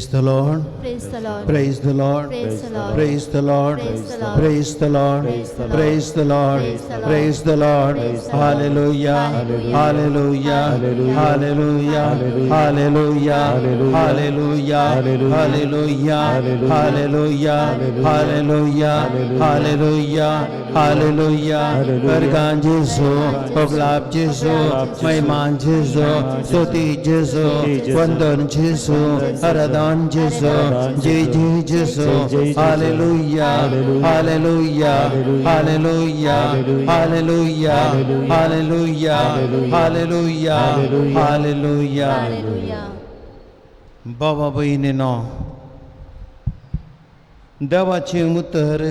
Praise the Lord. Praise the Lord. Praise the Lord. Praise the Lord. Praise the Lord. Praise the Lord. Praise the Lord. Praise the Lord. Praise the Lord. Praise the Lord. Praise the Lord. Hallelujah. Hallelujah. Hallelujah. Hallelujah. Hallelujah. Hallelujah. Hallelujah. Hallelujah. Hallelujah. Hallelujah. Hallelujah. Hallelujah. Hallelujah. Hallelujah. वर्गान जेजू, प्रलाप जेजू, महिमान जेजू, स्तुती जेजू, वंदन जेजू, आराधन जेजू, जय जय जेजू. Hallelujah. Hallelujah. Hallelujah. Hallelujah. Hallelujah. Hallelujah. Hallelujah. Hallelujah. बाबा भयणीनो, देवाचें उतर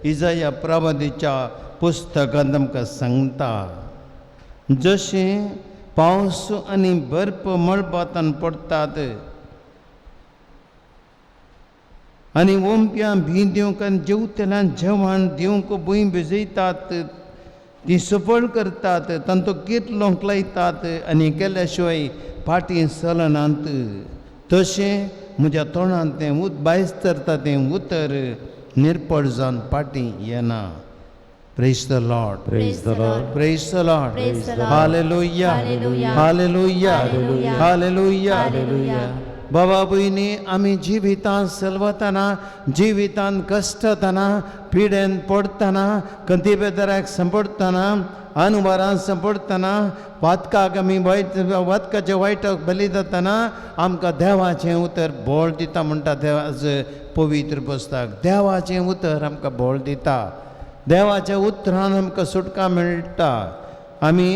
इजाया प्रवादीच्या पुस्तकांत आमकां सांगता, जशें पावस आनी बर्फ मळबांतान पडटात आनी ओंप्यां बी दिवंक आनी जेवतल्यान जेवण दिवंक भूंय भिजयतात, ती सफळ करतात, तांचो किर्लोंक लायतात आनी केल्या शिवाय फाटीं चलनात, तशें म्हज्या तोंडांत तें भायस तरता तें उतर निर्पळ जावन फाटीं येना. Praise the Lord. Praise the Lord. Praise the Lord. Praise the Lord. Hallelujah. Hallelujah. Hallelujah. Hallelujah. Hallelujah. Hallelujah. बाबा भयणी, आमी जिवितांत सलवतना, जिवितांत कश्टतना, पिडेन पडटना, कंती बेदराक सांपडटना, अनुवारान सांपडटना, वातकाक आमी वायट वातकाचे वायटाक बली जातना आमकां देवाचें उतर बळ दिता म्हणटा. देवाचें पवित्र पुस्तक देवाचें उतर आमकां बळ दिता. देवाच्या उतरान आमकां सुटका मेळटा. आमी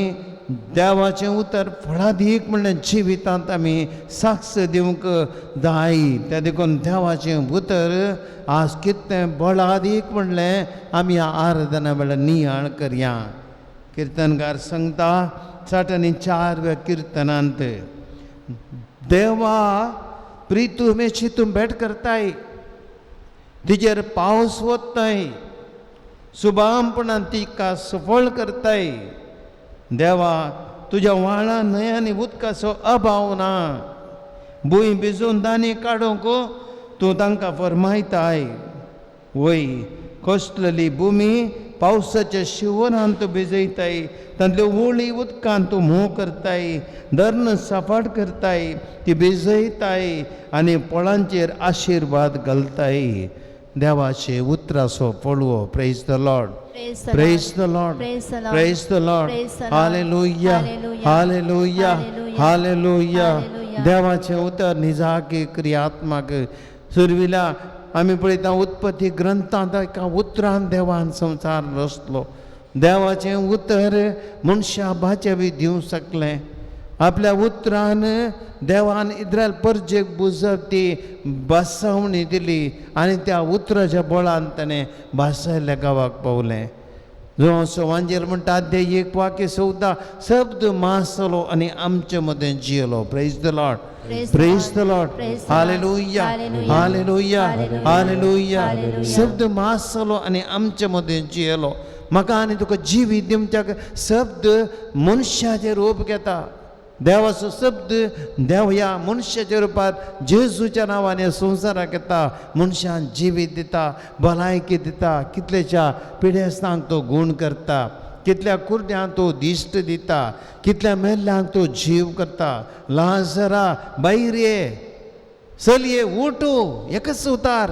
देवाचें उतर फळादीक म्हणल्यार जिवितांत आमी साक्ष दिवंक जाय. त्या देखून देवाचें उतर आज कितें बळादीक म्हणलें आमी आराधना वेळार नियाळ करया. किर्तनकार सांगता 64 किर्तनांत, देवा प्रीतू मेशी तूं भेट करताय, तिजेर पावस वताय, सुबामपणान तिका सफळ करताय. देवा तुज्या व्हाळा न्हंयांनी उदकाचो अभाव ना, भूंय भिजून दानी काडूंक तूं तांकां फरमायताय. वय कसलेली भुमी पावसाच्या शिवरान तूं भिजयताय, तांतल्यो होळी उदकान तूं म्होंव करताय, धरण सफाट करताय, ती भिजयताय आनी पोळांचेर आशिर्वाद घालताय. देवाचे उतराचो पळवो. Praise the Lord. Praise the Lord. Praise the Lord. Praise the Lord. Praise the Lord. Praise the Lord. Hallelujah. Hallelujah. Hallelujah. Hallelujah. Hallelujah. देवाचें उतर निजाकी क्रियात्मक. सुरविला आमी पळयता उत्पत्ती ग्रंथांत एका उतरान देवान संवसार रचलो. देवाचें उतर मनशा भाचे बी दिवंक शकलें. आपल्या उतरान देवान इस्रायल परजेक बुजप ती भासावणी दिली आनी त्या उतराच्या बळान ताणें भासायल्ल्या गांवाक पावलें. जो सवांजेर म्हणटा अध्याय 1 वाक्य 14, शब्द मासलो आनी आमचे मदें जियेलो. Praise the Lord. Praise Praise the Lord. Hallelujah. Hallelujah. Hallelujah. Hallelujah. Hallelujah. शब्द मासलो आनी आमचे मदें जियेलो. म्हाका आनी तुका जिवीत दिवच्याक शब्द मनशाचें रूप घेता. देवाचो शब्द देव ह्या मनशाच्या रुपार जेजूच्या नांवान ह्या संवसाराक येता. मनशान जिवीत दिता, भलायकी दिता, कितल्याच्या पिडेस्तांक तो गूण करता, कितल्या कुर्ड्यांक तो दिश्ट दिता, कितल्या मेल्ल्यांक तो जीव करता. लाजरा भायर ये, चलये उठू, एकच उतार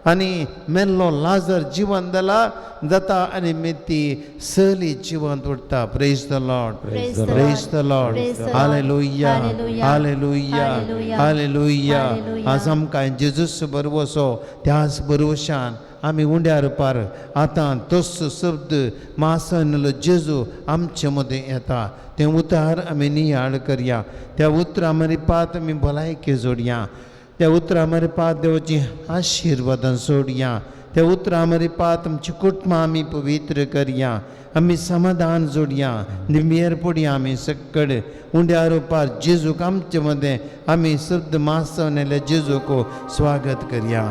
आनी मेल्लो लाजर जिवन जाला जाता आनी मेती सली जिवंत उरता. Praise the Lord. Praise the Lord. Praise the Lord. Praise the Lord. Hallelujah. Hallelujah. Hallelujah. Hallelujah. Hallelujah. Hallelujah. आज आमकां जेजूस बरवसो त्याच बरवशान आमी उंड्या रुपार आतां तोच शब्द मासनलो जेजू आमचे मदें येता. तें उतार आमी नियाळ करया. त्या उतरां मरिपात आमी भलायकी जोडया. त्या उतरां मरिपात देवाची आशिर्वादां सोडया. त्या उतरां मरिपात आमची कुटुंबां आमी पवित्र करया. आमी समाधान जोडया, निमेर पडया. आमी सक्कड उंड्या रुपार जेजूक आमचे मदें आमी शब्द मासवनेल्या जेजूक स्वागत करया.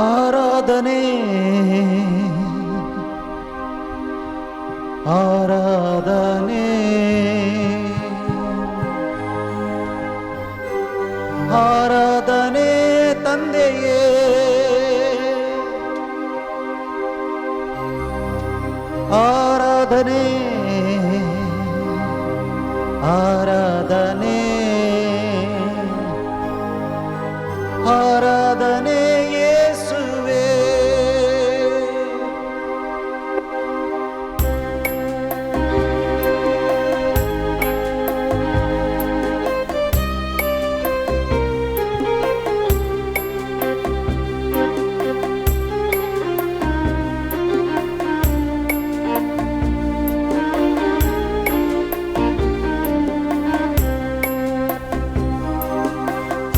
आराधने आराधने. ಆರಾಧನೆ ತಂದೆಯೇ, ಆರಾಧನೆ ಆರಾಧನೆ ಆರಾಧನೆ ಯೇಸುವೇ.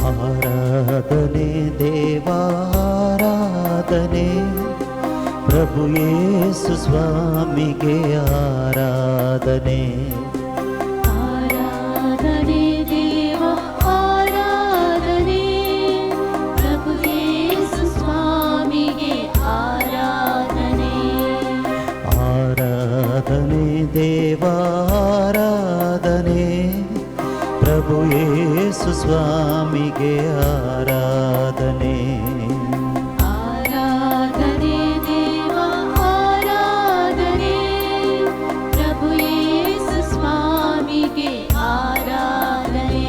ಆರಾಧನೆ ದೇವಾರಾಧನೆ, ಪ್ರಭು ಯೇಸು ಸ್ವಾಮಿಗೆ ಆರಾಧನೆ. ಆರಾಧನೆ ದೇವ ಆರಾಧನೆ, ಪ್ರಭು ಯೇಸು ಸ್ವಾಮಿಗೆ ಆರಾಧನೆ. ಆರಾಧನೆ ದೇವಾರಾಧನೆ, ಪ್ರಭು ಯೇಸು ಸ್ವಾಮಿಗೆ ಆರಾಧನೆ. ಆರಾಧನೆ ದೇವ ಆರಾಧನೆ, ಪ್ರಭು ಯೇಸು ಸ್ವಾಮಿಗೆ ಆರಾಧನೆ.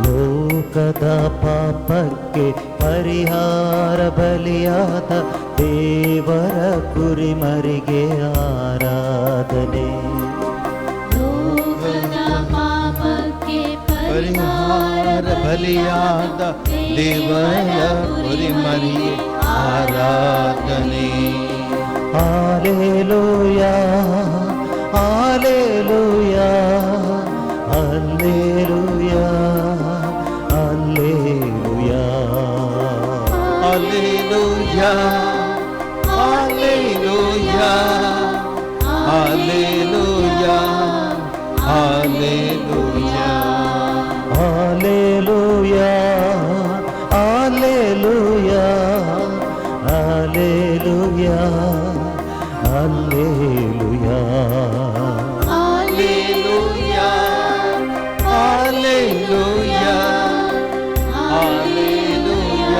ಲೋಕದ ಪಾಪಕ್ಕೆ ಪರಿಹಾರ ಬಲಿಯಾದ ದೇವರ ಕುರಿಮರಿಗೆ ಆರಾಧನೆ. ಲೋಕದ ಪಾಪಕ್ಕೆ ಪರಿಹಾರ ಬಲಿಯಾದ ದೇವರ ಕುರಿಮರಿಗೆ ಆರಾಧನೆ. Hallelujah hallelujah hallelujah hallelujah. Hallelujah hallelujah hallelujah hallelujah. Hallelujah hallelujah hallelujah hallelujah. Hallelujah hallelujah hallelujah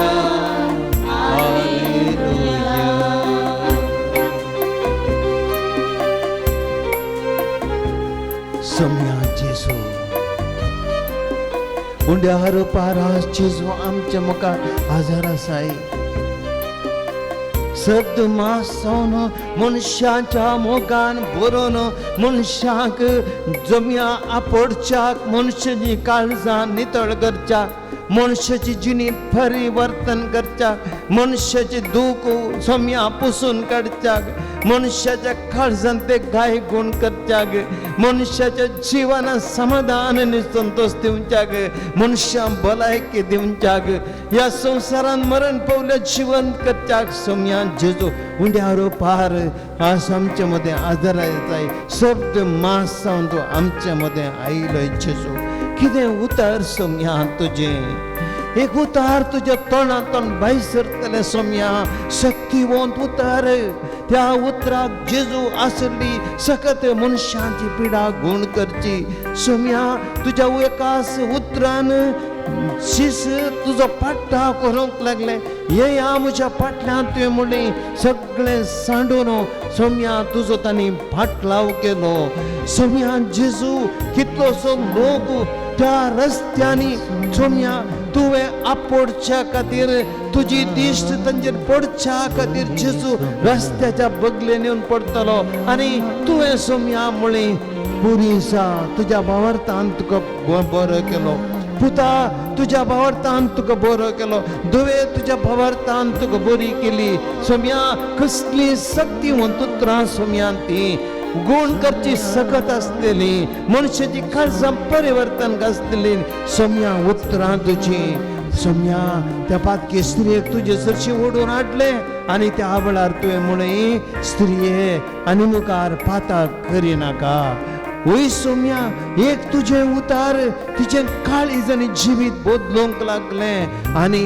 hallelujah. सम्या जेसू उंड्यार पारास जेजू आमच्या मुखार हजार आसाय. शब्द मास जावन मनशाच्या मोगान बरोवन मनशाक जमया आपोडच्याक, मनशाची काळजां नितळ करच्याक, मनशाची जिणी परिवर्तन करच्याक, मनशाची दूख सोम्या पुसून काडच्याक, मनशाच्या काळजान ते गाय गुण करच्याक, मनशाच्या जिवनात समाधान आनी संतोश दिवच्याक, मनशां भलायकी दिवच्याक, ह्या संवसारान मरण पावल्या जिवंत करच्याक सोम्या जेजू उंड्यारो पार आज आमचे मदें आदार येताय. शब्द मास जावन तूं आमचे मदें आयलो जेजू. कितें उतार सोम्या तुजें, एक उतार तुज्या तोंडांतल्यान भायर सरतलें सोम्या, शक्तिवंत उतार. त्या उतराक जेजू आसली सकत मनशांची पिडा गुण करची. सोम्या तुज्या एकाच उतरान शीस तुजो पाट्टा करूंक लागले. येया म्हज्या फाटल्यान तुवें म्हणलें सगळें सांडून सोम्या तुजो तांणी फाटलाव केलो. सोम्या जेजू कितलोसो लोक त्या रस्त्यांनी सोम्या तुवें आपोडच्या खातीर, तुजी दिश्ट तांचेर पडच्या खातीर जेजू रस्त्याच्या बगलेन येवन पडटलो. आनी तुवें सोम्या म्हणलें पुरीसा तुज्या भावार्थान तुका बरो केलो, पुता तुज्या भावार्थान तुका बरो केलो, धुवे तुज्या भावार्थान तुका बरी केली. सोम्या कसली शक्तिवंत उतरां सोम्या ती गुण करची सकत आसतली, मनशाची काळजां परिवर्तन आसतली. सोम्या उतरां तुजी सोम्या त्या पातकी स्त्रियेक तुजे सरशी ओडून हाडले आनी त्या वेळार तुवें म्हणलें स्त्रिये आनी मुखार पाताक करिनाका. वय सोम्या एक तुजें उतार तिचें काळीज आनी जिवीत बदलूंक लागलें आनी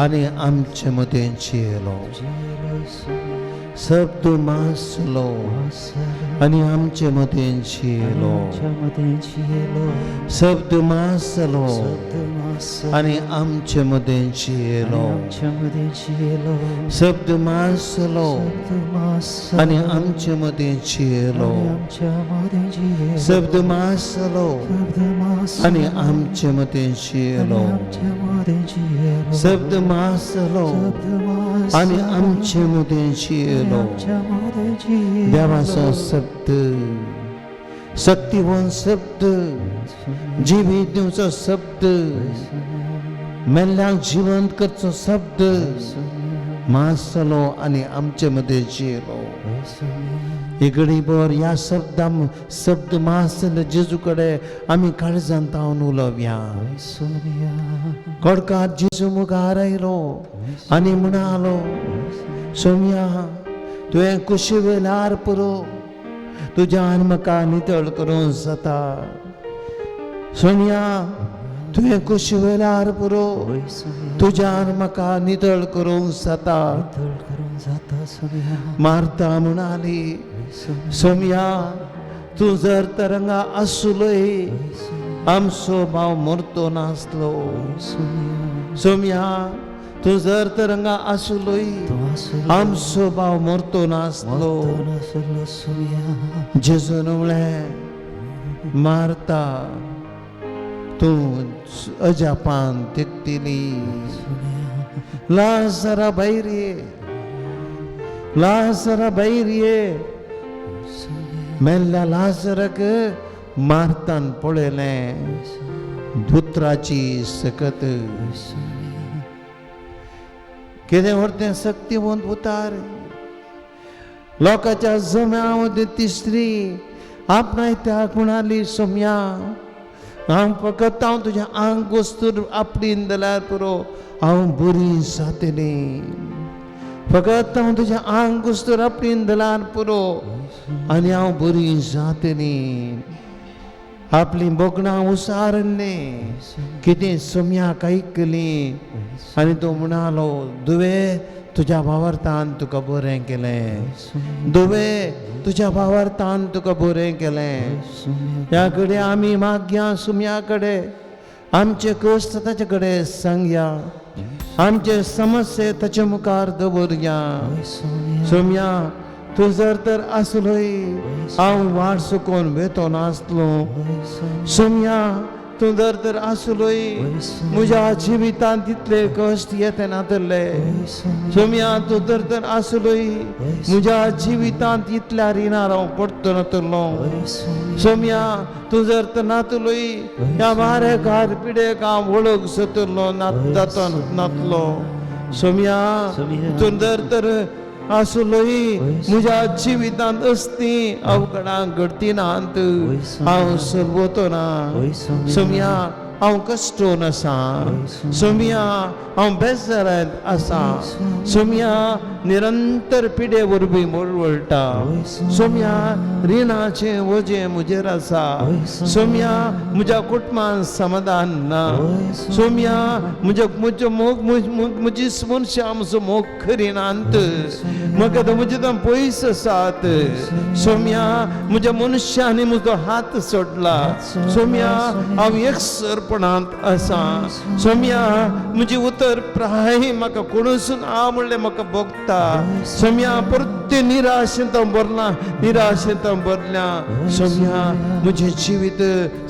आनी आमचे मदें जियेलो. शब्द मासलो आनी आमचे मदें जियेलो. शब्द मासलो आनी आमचे मदें जियेलो. शब्द मासलो आनी आमचे मदें जियेलो. शब्द मासलो आनी आमचे मदें जियेलो. शब्द मासलो आनी आमचे मदें जियेलो. देवाचो शब्द शक्तिवान शब्द, जिवीत दिवचो शब्द, मेल्ल्यांक जिवंत करचो शब्द मासलो आनी आमचे मदें जियेलो. इगडी बर ह्या शब्दां शब्द मासले जेजू कडेन आमी काळजान तावन उलोवया. कडकार जेजू मुखार आयलो आनी म्हणालो, सोम्या तुवें कुशी वेल्यार पुरो, तुज्यान म्हाका नितळ करूंक जाता. सोम्या तुवें कुशी वेल्यार पुरो, तुज्यान म्हाका नितळ करूंक जाता. मार्ता म्हणाली, सोम्या तूं जर तरंगा आसलोय आमचो भाव मरतो नासलो. सोम्या तूं जर तरंगा आसलोय आमचो भाव मरतो नासलो. जेजून म्हणलें, मार्ता तूं अजापान देखतली. लाजरा भायर ये, लाजरा भायर ये. मेल्ल्या लाजराक मार्तान पळयलें दुत्राची सकत. कितें व्हडलें शक्तिवंत उतार लोकांच्या जम्या मदीं तिसरी आपणायत्याक म्हणाली, सोम्या हांव फकत हांव तुज्या आंग वस्तूर आपडीन जाल्यार पुरो, हांव बरी जातली. फकत हांव तुज्या आंग वस्तूर आपडीन जाल्यार पुरो आनी हांव बरी जातली. आपली बोगणां उसारलें कितें सोम्याक आयकली आनी तो म्हणालो, दुवे तुज्या भावार्थान तुका बरें केलें, दुवे तुज्या भावार्थान तुका बरें केलें. ह्या कडेन आमी मागया सोम्या कडेन, आमचे कश्ट ताचे कडेन सांगया, आमचे समस्ये ताचे मुखार दवरया. सोम्या तूं जर तर आसलोय हांव वाट चुकोवन वेतो नासलो. सोम्या तूं जर तर आसलोय म्हज्या जिवितांत तितले कश्ट येते नातले. सोम्या तूं जर तर आसलोय म्हज्या जिवितांत इतल्या रिणार हांव पडतो नातलो. सोम्या तूं जर तर नातलोय ह्या वारेकार पिडेक हांव वळख सोतलो जातो नातलो. सोम्या तूं जर तर आसलोय म्हज्या जिवितांत असती अवघडां घडती नात, हांव सरवतो ना. सोम्या हांव कश्टोन आसा. सोम्या हांव बेजारांत आसा. सोम्या निरंतर पिडे वरवीं वळवळटा. सोम्या रिणाचें वजें म्हजेर आसा. सोम्या म्हज्या कुटुंबान समाधान ना. सोम्या म्हज्या म्हज्यो मोग म्हजी मनशां म्हजो मोग करिनात, म्हाका तो म्हजे तो पयस आसात. सोम्या म्हज्या मनशांनी म्हजो हात सोडला. सोम्या हांव एकसरपणांत आसा. सोम्या म्हजी उतर प्राय म्हाका कोणूच ना म्हणलें म्हाका भोगता. सोम्या परते निराशेंत हांव भरलां, निराशेंत हांव भरल्या. सोम्या म्हजें जिवीत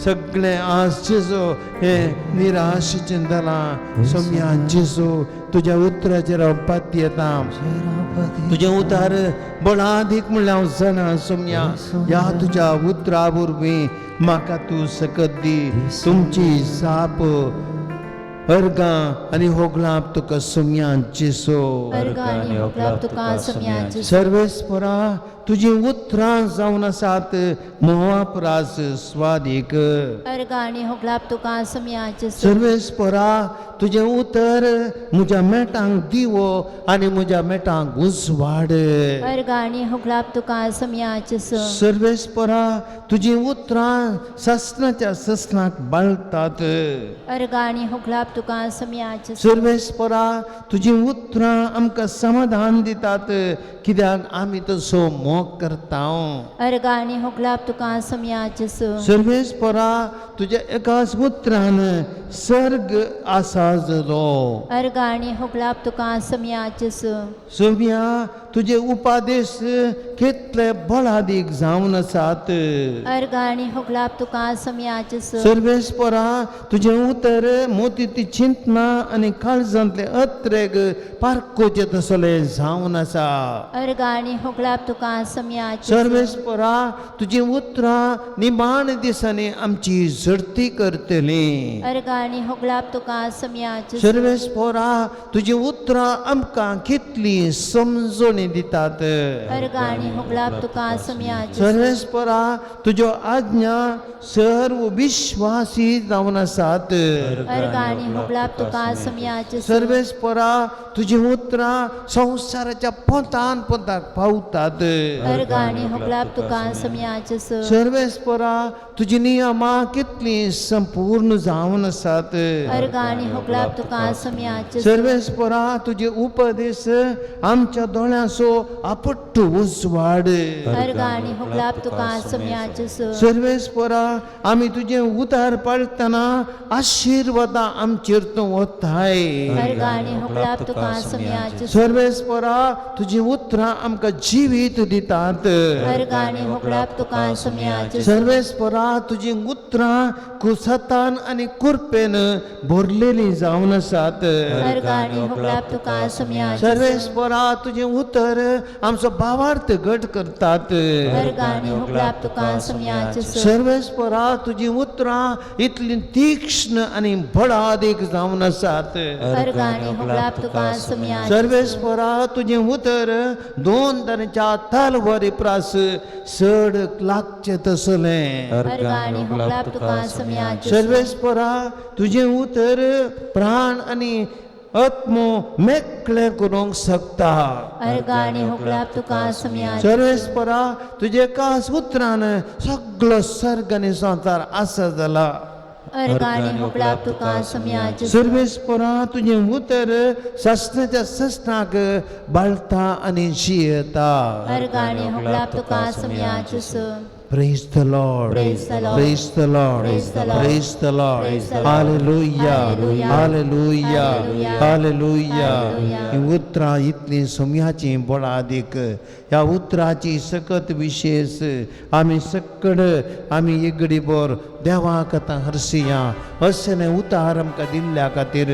सगळें आज जेजो हें निराशेचें जालां. सोम्या जेजो तुज्या उतराचेर हांव पातयेता, तुजें उतार बळादीक म्हणल्यार हांव जाणा. सोम्या ह्या तुज्या उतरा वरवीं म्हाका तूं सकत दी. तुमची जाप अर्गां आनी होगलाप तुका सोम्या जेजो. सर्वेस्परा तुजी उतरां जावन आसात म्होंवा स्वादीक. सर्वेस्परा तुजें उतर म्हज्या मेटांक दिवो आनी म्हज्या मेटांक उजवाड. सर्वेस्परा तुजी उतरां ससनाच्या ससनाक बाळतात. तुका सम्याच। सर्वेस्परा तुजी उतरां आमकां समाधान दितात कित्याक आमी तसो मोग करता। अर्गां आनी होगळाप तुका सम्याच। सर्वेस्परा तुज्या एकाच उतरान सर्ग आसा जालो। अर्गां आनी होगळाप तुका सम्याच। सोम्या तुजे उपादेश कितले बळादीक जावन आसात। अर्गां आनी होगळाप तुका सम्याच। सर्वेस्परा तुजें उतर मोतीची चिंतना आनी काळजांतले अत्रेग पारकोचे तसले जावन आसा। अर्गां आनी होगळाप तुका सम्याच। सर्वेस्परा तुजी उतरां निमाण दिसांनी आमची झडती करतली। अर्गां आनी होगळाप तुका सम्याच। सर्वेस्परा तुजी उतरां आमकां कितली समजणी दितात। अर्गां आनी होगळाप तुका सम्याच। सर्वेस्परा तुज्यो आज्ञा सर्व विश्वासी जावन आसात। अर्गां आनी होगळाप तुका सम्याच। सर्वेस्परा तुजी उतरां संवसाराच्या पोंतान पोंताक पावतात। अर्गां आनी होगळाप तुका सम्याच। सर्वेस्परा तुजी नियमां कितलीं संपूर्ण जावन आसात। अर्गां आनी होगळाप तुका सम्याच। सर्वेस्परा तुजे उपदेश आमच्या दोळ्यांचो आपट्टू उजवाड। अर्गां आनी होगळाप तुका सम्याच। सर्वेस्परा आमी तुजें उतार पाळटना आशिर्वादां आमचेर तूं वताय। अर्गां आनी होगळाप तुका सम्याच। सर्वेस्परा तुजी उतरां आमकां जिवीत दितात। अर्गां आनी होगळाप तुका सम्याच। सर्वेस्परा तुजी उतरां कुसतान आनी कुरपेन भरलेली जावन आसात। अर्गां आनी होगळाप तुका सम्याच। सर्वेस्परा तुजें उतर आमचो भावार्थ घट करतात। अर्गां आनी होगळाप तुका सम्याच। सर्वेस्परा तुजी उतरां इतली तीक्ष्ण आनी बळादीक जावन आसात। अर्गां आनी होगळाप तुका सम्याच। सर्वेस्परा तुजें उतर दोन तरेच्या तलवारी प्रास चड लागचें तसलें। अर्गां आनी होगळाप तुका सम्याच। सर्वेस्परा तुजें उतर प्राण आनी आत्मो मेकळें करूंक शकता। अर्गां आनी होगळाप तुका सम्याच। सर्वेस्परा तुजे एकाच उतरान सगळो सर्ग आनी संवसार आसा जाला। अर्गां आनी होगळाप तुका सम्याच। सर्वेस्परा तुजें उतर सस्नाच्या सस्नाक बाळता आनी जियेता। अर्गां आनी होगळाप तुका सम्याच। Praise the Lord. Praise the Lord. Praise the Lord. Praise the Lord. Praise the Lord. Praise the Lord. Hallelujah. Hallelujah. Hallelujah. Hallelujah. Hallelujah. ही उतरां इतलीं सोम्याचीं बळादीक ह्या उतराची सकत विशेश आमी सकड आमी एगडी भर देवाक आतां हरसिया अशें उतार आमकां दिल्ल्या खातीर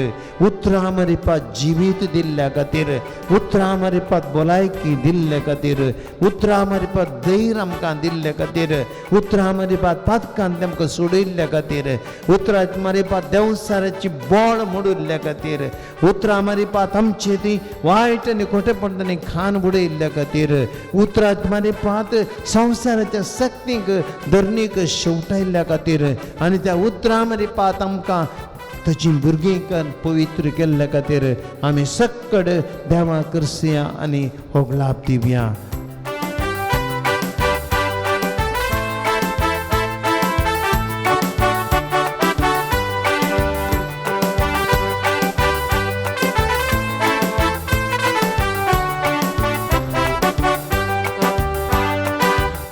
उतरां मरिपात जिवीत दिल्ल्या खातीर उतरां मरिपात भलायकी दिल्ले खातीर उतरां मरिपात धैर्य आमकां दिल्ले खातीर उतरां मरिपात पातकान आमकां सोडयल्ल्या खातीर उतरां मरिपात देंवसाराची बळ मोडिल्ल्या खातीर उतरां मरिपात आमची ती वायट आनी खोटेपणांनी खान बुडयल्ल्या खातीर उतरां मरिपात संवसाराच्या शक्तीक धरणीक शेवटायल्ल्या खातीर आनी त्या उतरां मरिपात आमकां ताची भुरगीं पवित्र केल्ल्या खातीर आमी सक्कड देवा करसया आनी होगळाप दिवया।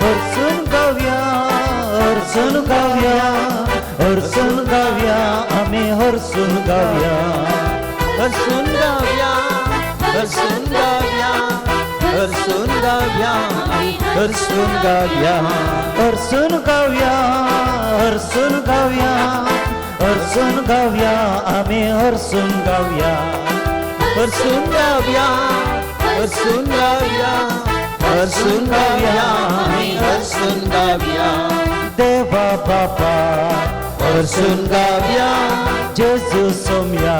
हरसून गावया हरसून गावया हरसून गावया आमी हरसून गावया हरसून गावया हरसून गावया हरसून गावया हरसून गावया हरसून गावया हरसून गावया हरसून गावया आमी हरसून गावया हरसून गावया हरसून गावया हरसून गावया आमी हरसून गावया देवा बापा हरसून गावया जेजू सोम्या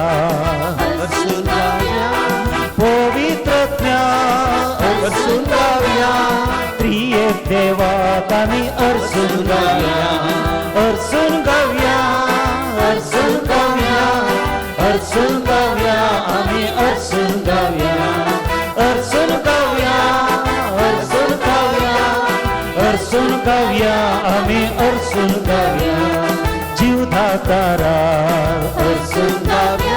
हरसून गावया पवित्रज्ञा हरसून गावया त्रिएक देवाक आमी हरसून गावया हरसून गावया हरसून गावया हरसून गावया आमी हरसून गावया हरसून गावया हरसून गावया हरसून गावया आमी हरसून गावया जीवधातारा हरसून गावया।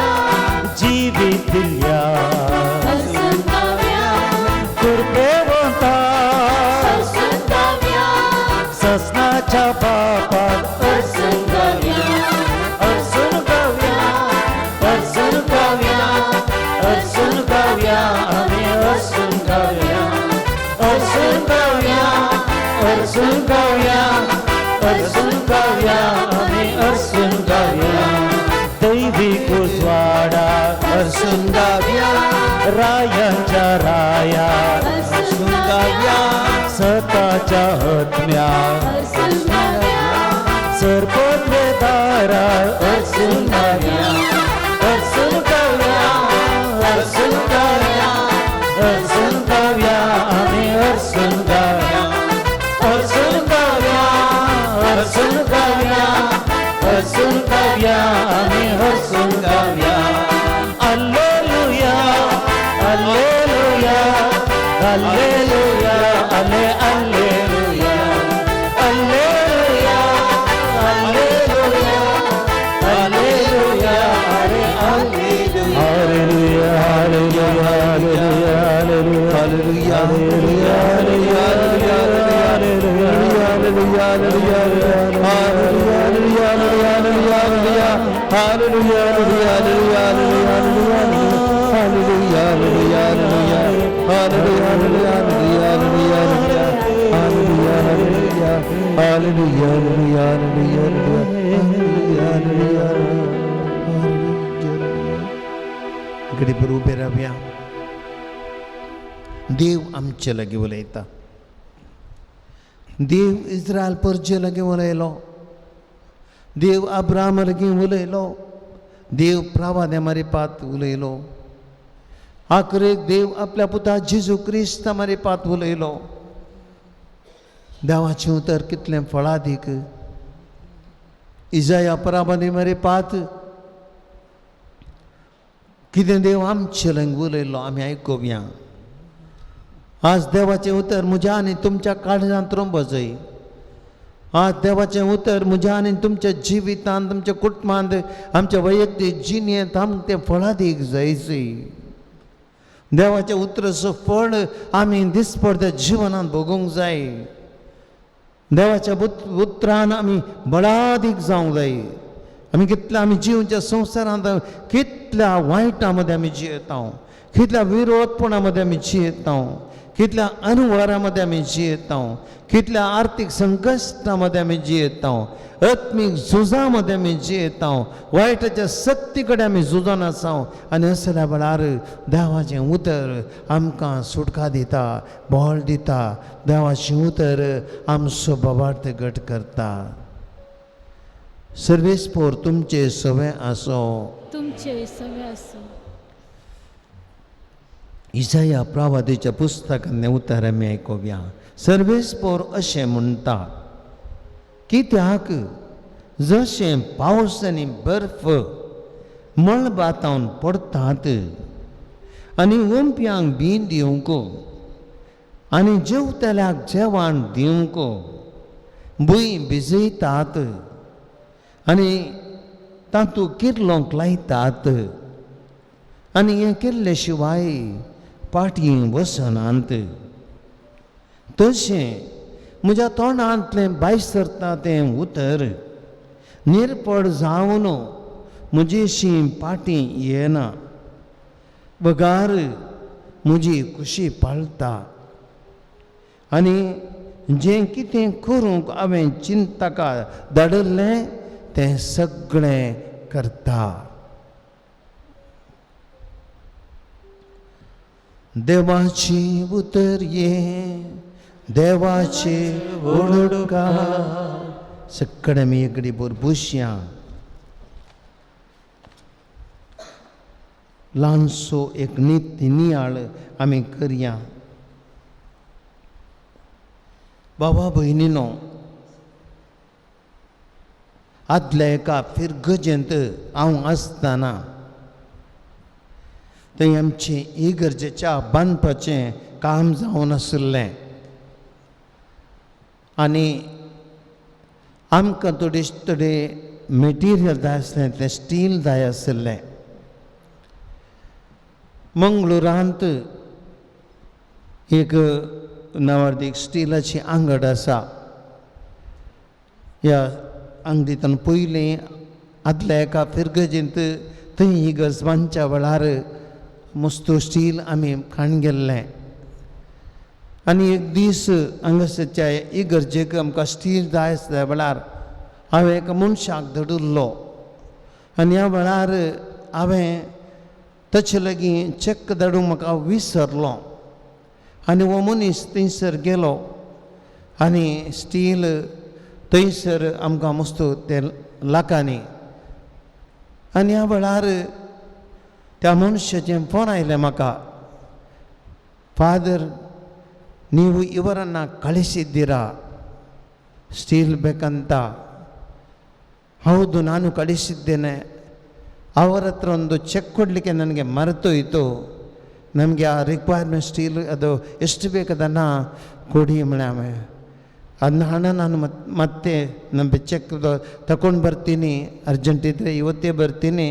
अर्सून गावया आमी अर्सून गावया दैवीक उजवाडा अर्सून गावया रायांच्या राया अर्सून गावया सताच्या हत्म्या अर्सून गावया सरपद्रदारा अर्सून गावया अर्सून गावया अर्सून गावया अर्सून गावया आमी अर्सून गावया अर्सून गावया अर्सून गावया अर्सून गावया आमी अर्सून गावया alleluia alleluia alleluia alle alleluia alleluia alleluia alleluia alleluia alleluia alleluia alleluia घडीभर उबे रावया. देव आमचे लागीं उलयता. देव इस्रायल परजे लागीं उलयलो, देव अब्राहमा लागीं उलयलो, देव प्रावाद्या मारिपात उलयलो, आखरेक देव आपल्या पुता जेजू क्रिस्ता मारिपात उलयलो. देवाचें उतर कितलें फळादीक. इजाया पराबादी मारिपात कितें देव आमचे लागीं उलयलो आमी आयकुया. आज देवाचें उतर म्हज्या आनी तुमच्या काळजांत रोंब जाय. आज देवाचें उतर म्हज्या आनी तुमच्या जिवितांत, तुमच्या कुटुंबांत, आमच्या वैयक्तीक जिणेंत आमकां तें फळादीक जायचें. देवाचें उतराचो फळ आमी दिसपडत्या जिवनांत भोगूंक जाय. देवाच्या उतरान आमी बळादीक जावंक जाय. आमी कितल्या आमी जिवच्या संवसारांत कितल्या वायटा मदें आमी जियेता, कितल्या विरोधपणा मदें आमी जियेता, कितल्या अनवरा मदें आमी जियेता, कितल्या आर्थीक संकश्टा मदें आमी जियेता, आत्मीक झुजा मदें आमी जियेता, वायटाच्या सक्ती कडेन आमी झुजोन आसा. आनी असल्या वेळार देवाचें उतर आमकां सुटका दिता, बळ दिता. देवाचें उतर आमचो बाबार्थ घट करता. सर्वेस्पोर तुमचे सवे आसो, तुमचे सवे आसो. इजाया प्रवादीच्या पुस्तकांतलें उतर आमी आयकुया. सर्वेस्पोर अशें म्हणटा, कित्याक जशें पावस आनी बर्फ मळबातावन पडटात आनी ओंपयांक बी दिवंक आनी जेवतल्याक जेवण दिवंक भूंय भिजयतात आनी तातूंत किर्लोंक लायतात आनी हें केल्ले शिवाय पाटयें वसनात, तशें म्हज्या तोंडांतलें भायर सरता तें उतर निरपड जावन म्हजेशी पाटी येना, बगार म्हजी खुशी पाळटा आनी जें कितें करूंक हांवें चिंतका धाडिल्लें तें सगळें करता. देवाची उतर ये, देवाचे ओडका. सगळे आमी एकडी बोर बसया. ल्हानसो एक नित्य नियाळ आमी करया. बाबा भयणीनो, आदल्या एका फिरगजेंत हांव आसतना थंय आमचें इगर्जेच्या बांदपाचें काम जावन आशिल्लें आनी आमकां थोडे थोडे मटेरियल जाय आसलें, तें स्टील जाय आशिल्लें. मंगळुरांत एक नांवाडदीक स्टिलाची आंगड आसा. ह्या आंगडींतल्यान पयलीं आदल्या एका फिरगजेंत थंय इगर्ज बांदच्या वेळार मस्त स्टील आमी खाण गेल्लें. आनी एक दीस हांगासरच्या इगर्जेक आमकां स्टील जाय आसल्या वेळार हांवें एका मनशाक धाडिल्लो आनी ह्या वेळार हांवें ताचे लागीं चॅक धाडूंक म्हाका विसरलो आनी हो मनीस थंयसर गेलो आनी स्टील थंयसर आमकां मस्त ते लाखांनी. आनी ह्या वेळार त्या मनशाचें फोन आयलें म्हाका, फादर ನೀವು ಇವರನ್ನು ಕಳಿಸಿದ್ದೀರಾ ಸ್ಟೀಲ್ ಬೇಕಂತ. ಹೌದು, ನಾನು ಕಳಿಸಿದ್ದೇನೆ. ಅವರ ಹತ್ರ ಒಂದು ಚೆಕ್ ಕೊಡಲಿಕ್ಕೆ ನನಗೆ ಮರೆತೋಯಿತು. ನಮಗೆ ಆ ರಿಕ್ವೈರ್ಮೆಂಟ್ ಸ್ಟೀಲ್ ಅದು ಎಷ್ಟು ಬೇಕದನ್ನು ಕೊಡಿ ಮೇಡಮ್. ಅದನ್ನ ಹಣ ನಾನು ಮತ್ತೆ ನಮ್ಮ ಚೆಕ್ ತಗೊಂಡು ಬರ್ತೀನಿ, ಅರ್ಜೆಂಟ್ ಇದ್ದರೆ ಇವತ್ತೇ ಬರ್ತೀನಿ,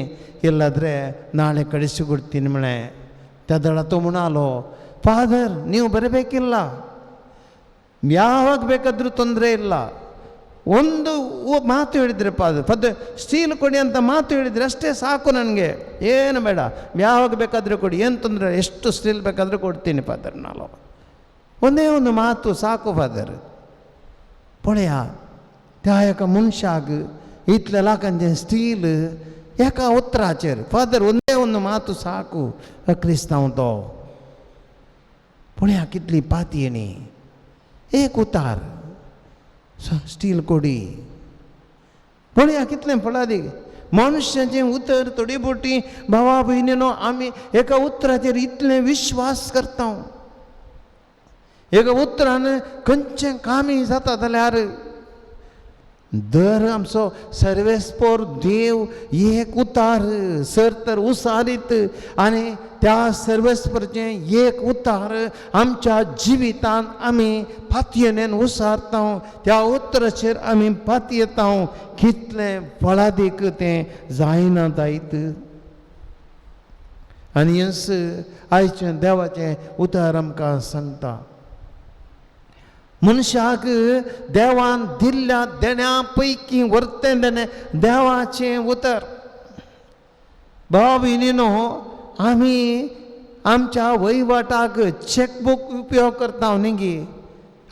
ಇಲ್ಲಾದರೆ ನಾಳೆ ಕಳಿಸಿಕೊಡ್ತೀನಿ ಮಳೆ. ತದಳ ತೊಮುಣಾಲೋ ಫಾದರ್ ನೀವು ಬರಬೇಕಿಲ್ಲ, ಯಾವಾಗ ಬೇಕಾದರೂ ತೊಂದರೆ ಇಲ್ಲ. ಒಂದು ಮಾತು ಹೇಳಿದರೆ ಫಾದರ್, ಫಾದರ್ ಸ್ಟೀಲ್ ಕೊಡಿ ಅಂತ ಮಾತು ಹೇಳಿದರೆ ಅಷ್ಟೇ ಸಾಕು ನನಗೆ, ಏನು ಬೇಡ, ಯಾವಾಗ ಬೇಕಾದರೂ ಕೊಡಿ, ಏನು ತೊಂದರೆ, ಎಷ್ಟು ಸ್ಟೀಲ್ ಬೇಕಾದರೂ ಕೊಡ್ತೀನಿ ಫಾದರ್. ನಾನು ಒಂದೇ ಒಂದು ಮಾತು ಸಾಕು ಫಾದರ್. पळया त्या एका मनशाक इतल्या लाखांचें स्टील एका उतराचेर फादर ಒಂದೇ ಒಂದು ಮಾತು ಸಾಕು क्रिस्तांव तो. पळया कितली पातयेणी, एक उतार स्टील कोडी. पळया कितलें फळादी मनुष्याचें उतर थोडी बोटी भावा भयणीनो आमी एका उतराचेर इतलें विश्वास करता. एका उतरान खंयचें कामी जाता जाल्यार दर आमचो सर्वेस्पोर देव एक उतार सर तर उसारीत आनी त्या सर्वेस्परचें एक उतार आमच्या जिवितांत आमी पातयेन उसारता, त्या उतराचेर आमी पातयेता. कितलें फळादीक तें जायना जायत. आनी हेंच आयचें देवाचें उतार आमकां सांगता. मनशाक देवान दिल्ल्या देण्या पैकी व्हरतें देणें देवाचें उतर. भाव भयणीनो आमी आमच्या वहिवाटाक चॅकबूक उपयोग करता न्ही गी.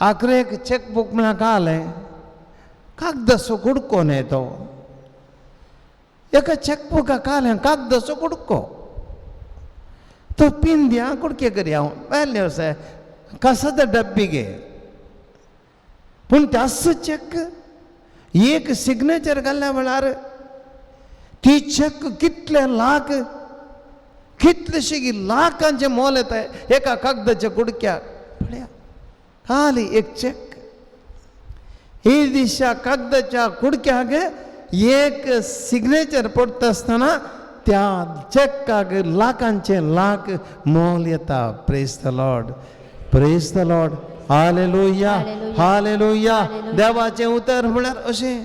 आखरेक चॅकबूक म्हळ्यार कालें कागदाचो कुडको न्ही तो, एका चॅकबुका कालें कागदाचो कुडको तो पिंद्या कुडके करी हांव वेल्ले अशें कसाद डब्बी गे. पूण त्याच चॅक एक सिग्नेचर घाल्ल्या वेळार ती चॅक कितले लाख कितलेशे लाखांचे मोल येता एका कागदाच्या कुडक्याक. पळया खाली एक चॅक ही दिशा कागदाच्या कुडक्याक एक सिग्नेचर पडटा आसतना त्या चॅकाक लाखांचे लाख मोल येता. Praise the Lord, praise the Lord, hallelujah, hallelujah. देवाचें उतर म्हळ्यार अशें,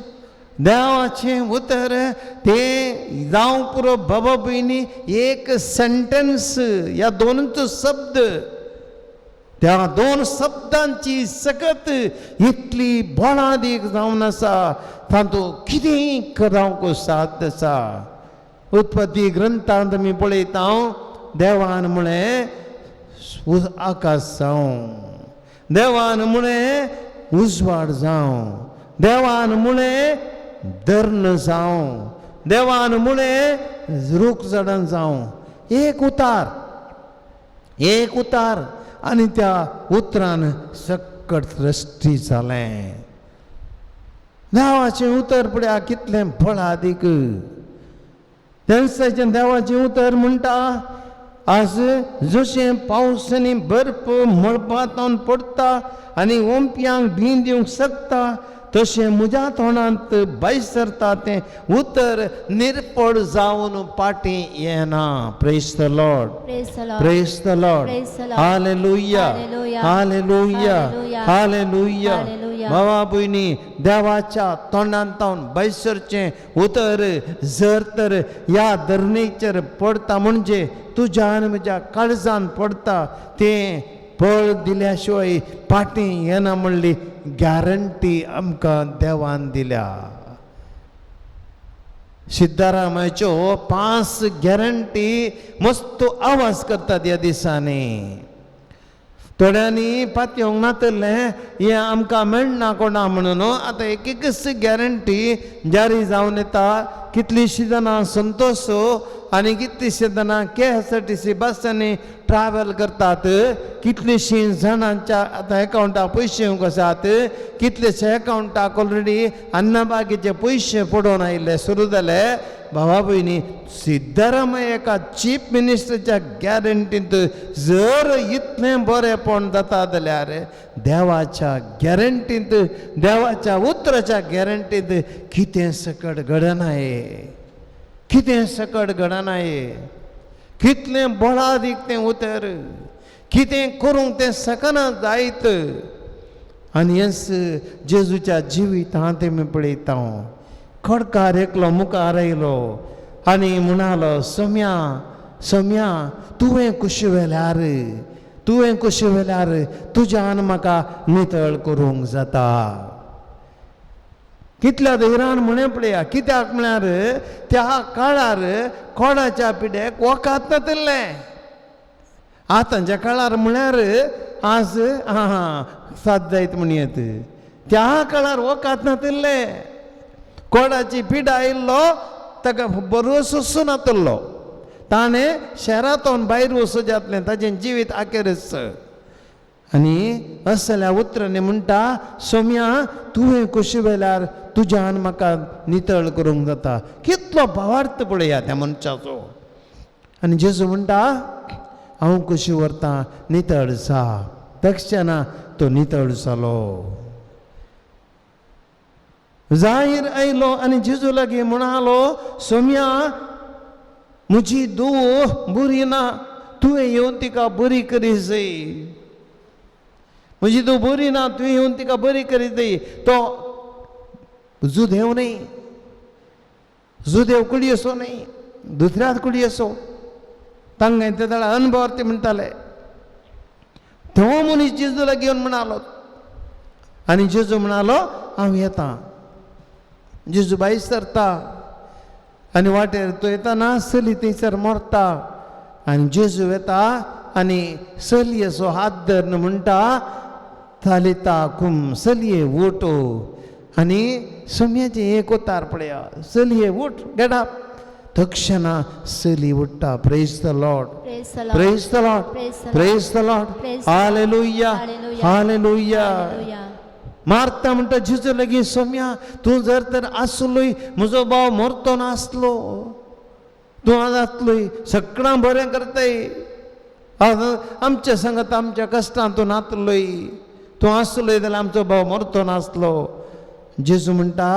देवाचें उतर तें जावं पुरो बाबा भयणी एक सेंटेन्स ह्या दोनूच शब्द, त्या दोन शब्दांची सकत इतली बळादीक जावन आसा, तातूंत कितेंय जावंक साध्य आसा. उत्पत्ती ग्रंथांत आमी पळयता देवान म्हळें आकाश जावं, देवान म्हळें उजवाड जावं, देवान म्हळें धर्ण जावं, देवान म्हळें रूख झाडां जावं. एक उतार, एक उतार आनी त्या उतरान सकट सृश्टी जालें. देवाचें उतर पळया कितलें बळादीक. तेन्नाचें देवाचें उतर म्हणटा आज जशें पावस आनी बर्फ मळबांत पडटा आनी ओंपयांक बीं दिवंक शकता तशें म्हज्या तोंडांत भायर सरता तें उतर निर्पळ जावन पाटी येना. Praise the Lord, praise the Lord, hallelujah, hallelujah, hallelujah. भावा भयणी देवाच्या तोंडांत भायर सरचें उतर जर तर ह्या धरणेचेर पडटा म्हणजे तुज्या आनी म्हज्या काळजान पडटा तें पळ दिल्या शिवाय पाटी येना म्हणली गॅरंटी आमकां देवान दिल्या. सिद्धारामाच्यो 5 गॅरंटी मस्त आवाज करतात ह्या दिसांनी. थोड्यांनी पातयेवंक नातलें हें आमकां मेळना कोणा म्हणून. आतां एक एकच गॅरंटी जारी जावन येता. कितलींशीं जाणां संतोश आनी कितलींशीं जाणां KSRTC बसांनी ट्रॅवल करतात. कितलींशीं जाणांच्या आतां एकावंटाक पयशे येवंक आसात. कितलेशे एकावंटाक ऑलरेडी अन्नबागेचे पयशे पडोवन आयिल्ले सुरू जाले. भावा भयणी, सिद्धरामय्या एका चीफ मिनिस्टरच्या गॅरंटींत जर इतलें बरेंपण जाता जाल्यार देवाच्या गॅरंटींत, देवाच्या उतराच्या गॅरंटींत कितें सकट घडना, कितें सकट घडना. कितलें बळादीक तें उतर, कितें करूंक तें शकना जायत. आनी हेंच जेजूच्या जिवितांत आमी पळयता. खडकार एकलो मुखार आयलो आनी म्हणालो, सोम्या सोम्या, तुवें कुशी व्हेल्यार, तुवें कुशी व्हेल्यार तुज्यान म्हाका नितळ करूंक जाता. कितल्या धैरान म्हणें पळया. कित्याक म्हळ्यार त्या काळार कोणाच्या पिड्याक वखद नातिल्लें. आतांच्या काळार म्हळ्यार आज आं हां सात जायत म्हणयेत. त्या काळार वखद नातिल्लें. कोडाची पिडा आयिल्लो ताका बरो सोसूं नातिल्लो. ताणें शहरांतून भायर वचूं जातलें ताचें जिवीत आखेरच. आनी असल्या उतरांनी म्हणटा, सोम्या तुवें कुशी वेल्यार तुज्यान म्हाका नितळ करूंक जाता. कितलो भावार्थ पळया त्या मनशाचो. आनी जेजू म्हणटा, हांव कुशी व्हरतां, नितळ जा. तक्षणा तो नितळ जालो. जाहीर आयलो आनी जेजू लागीं म्हणालो, सोम्या म्हजी धूव बरी ना, तुवें येवन तिका बरी करी जाय. म्हजी धूव बरी ना, तुवें येवन तिका बरी करी जाय. तो जुदेव न्हय, जुदेव कुडयेचो न्हय, दुसऱ्याच कुडयेचो. तांकां ते जाल्यार अनभवार्थी म्हणटाले. तो मनीस जेजू लागीं येवन म्हणालो आनी जेजू म्हणालो, हांव येता. जेजू भायर सरता आनी वाटेर तो येताना चली थंयसर मरता. आनी जेजू येता आनी चलयेचो हात धरून म्हणटा, तालिता कुम, चलये उठ. आनी सोम्याचें एक उतार पळया, चलये उठ, गेट अप. तक्षणा चली उठ्ठा. Praise the Lord, praise the Lord, praise the Lord. Hallelujah, hallelujah. Martha म्हणटा जेजू लागीं, सोम्या तूं जर तर आसलोय म्हजो भाव मरतो नासलो, तूं आज आसलोय सगळां बरें करताय, आज आमच्या संगत आमच्या कश्टान तूं नातलोय, तूं आसलोय जाल्यार आमचो भाव मरतो नासलो. जेजू म्हणटा,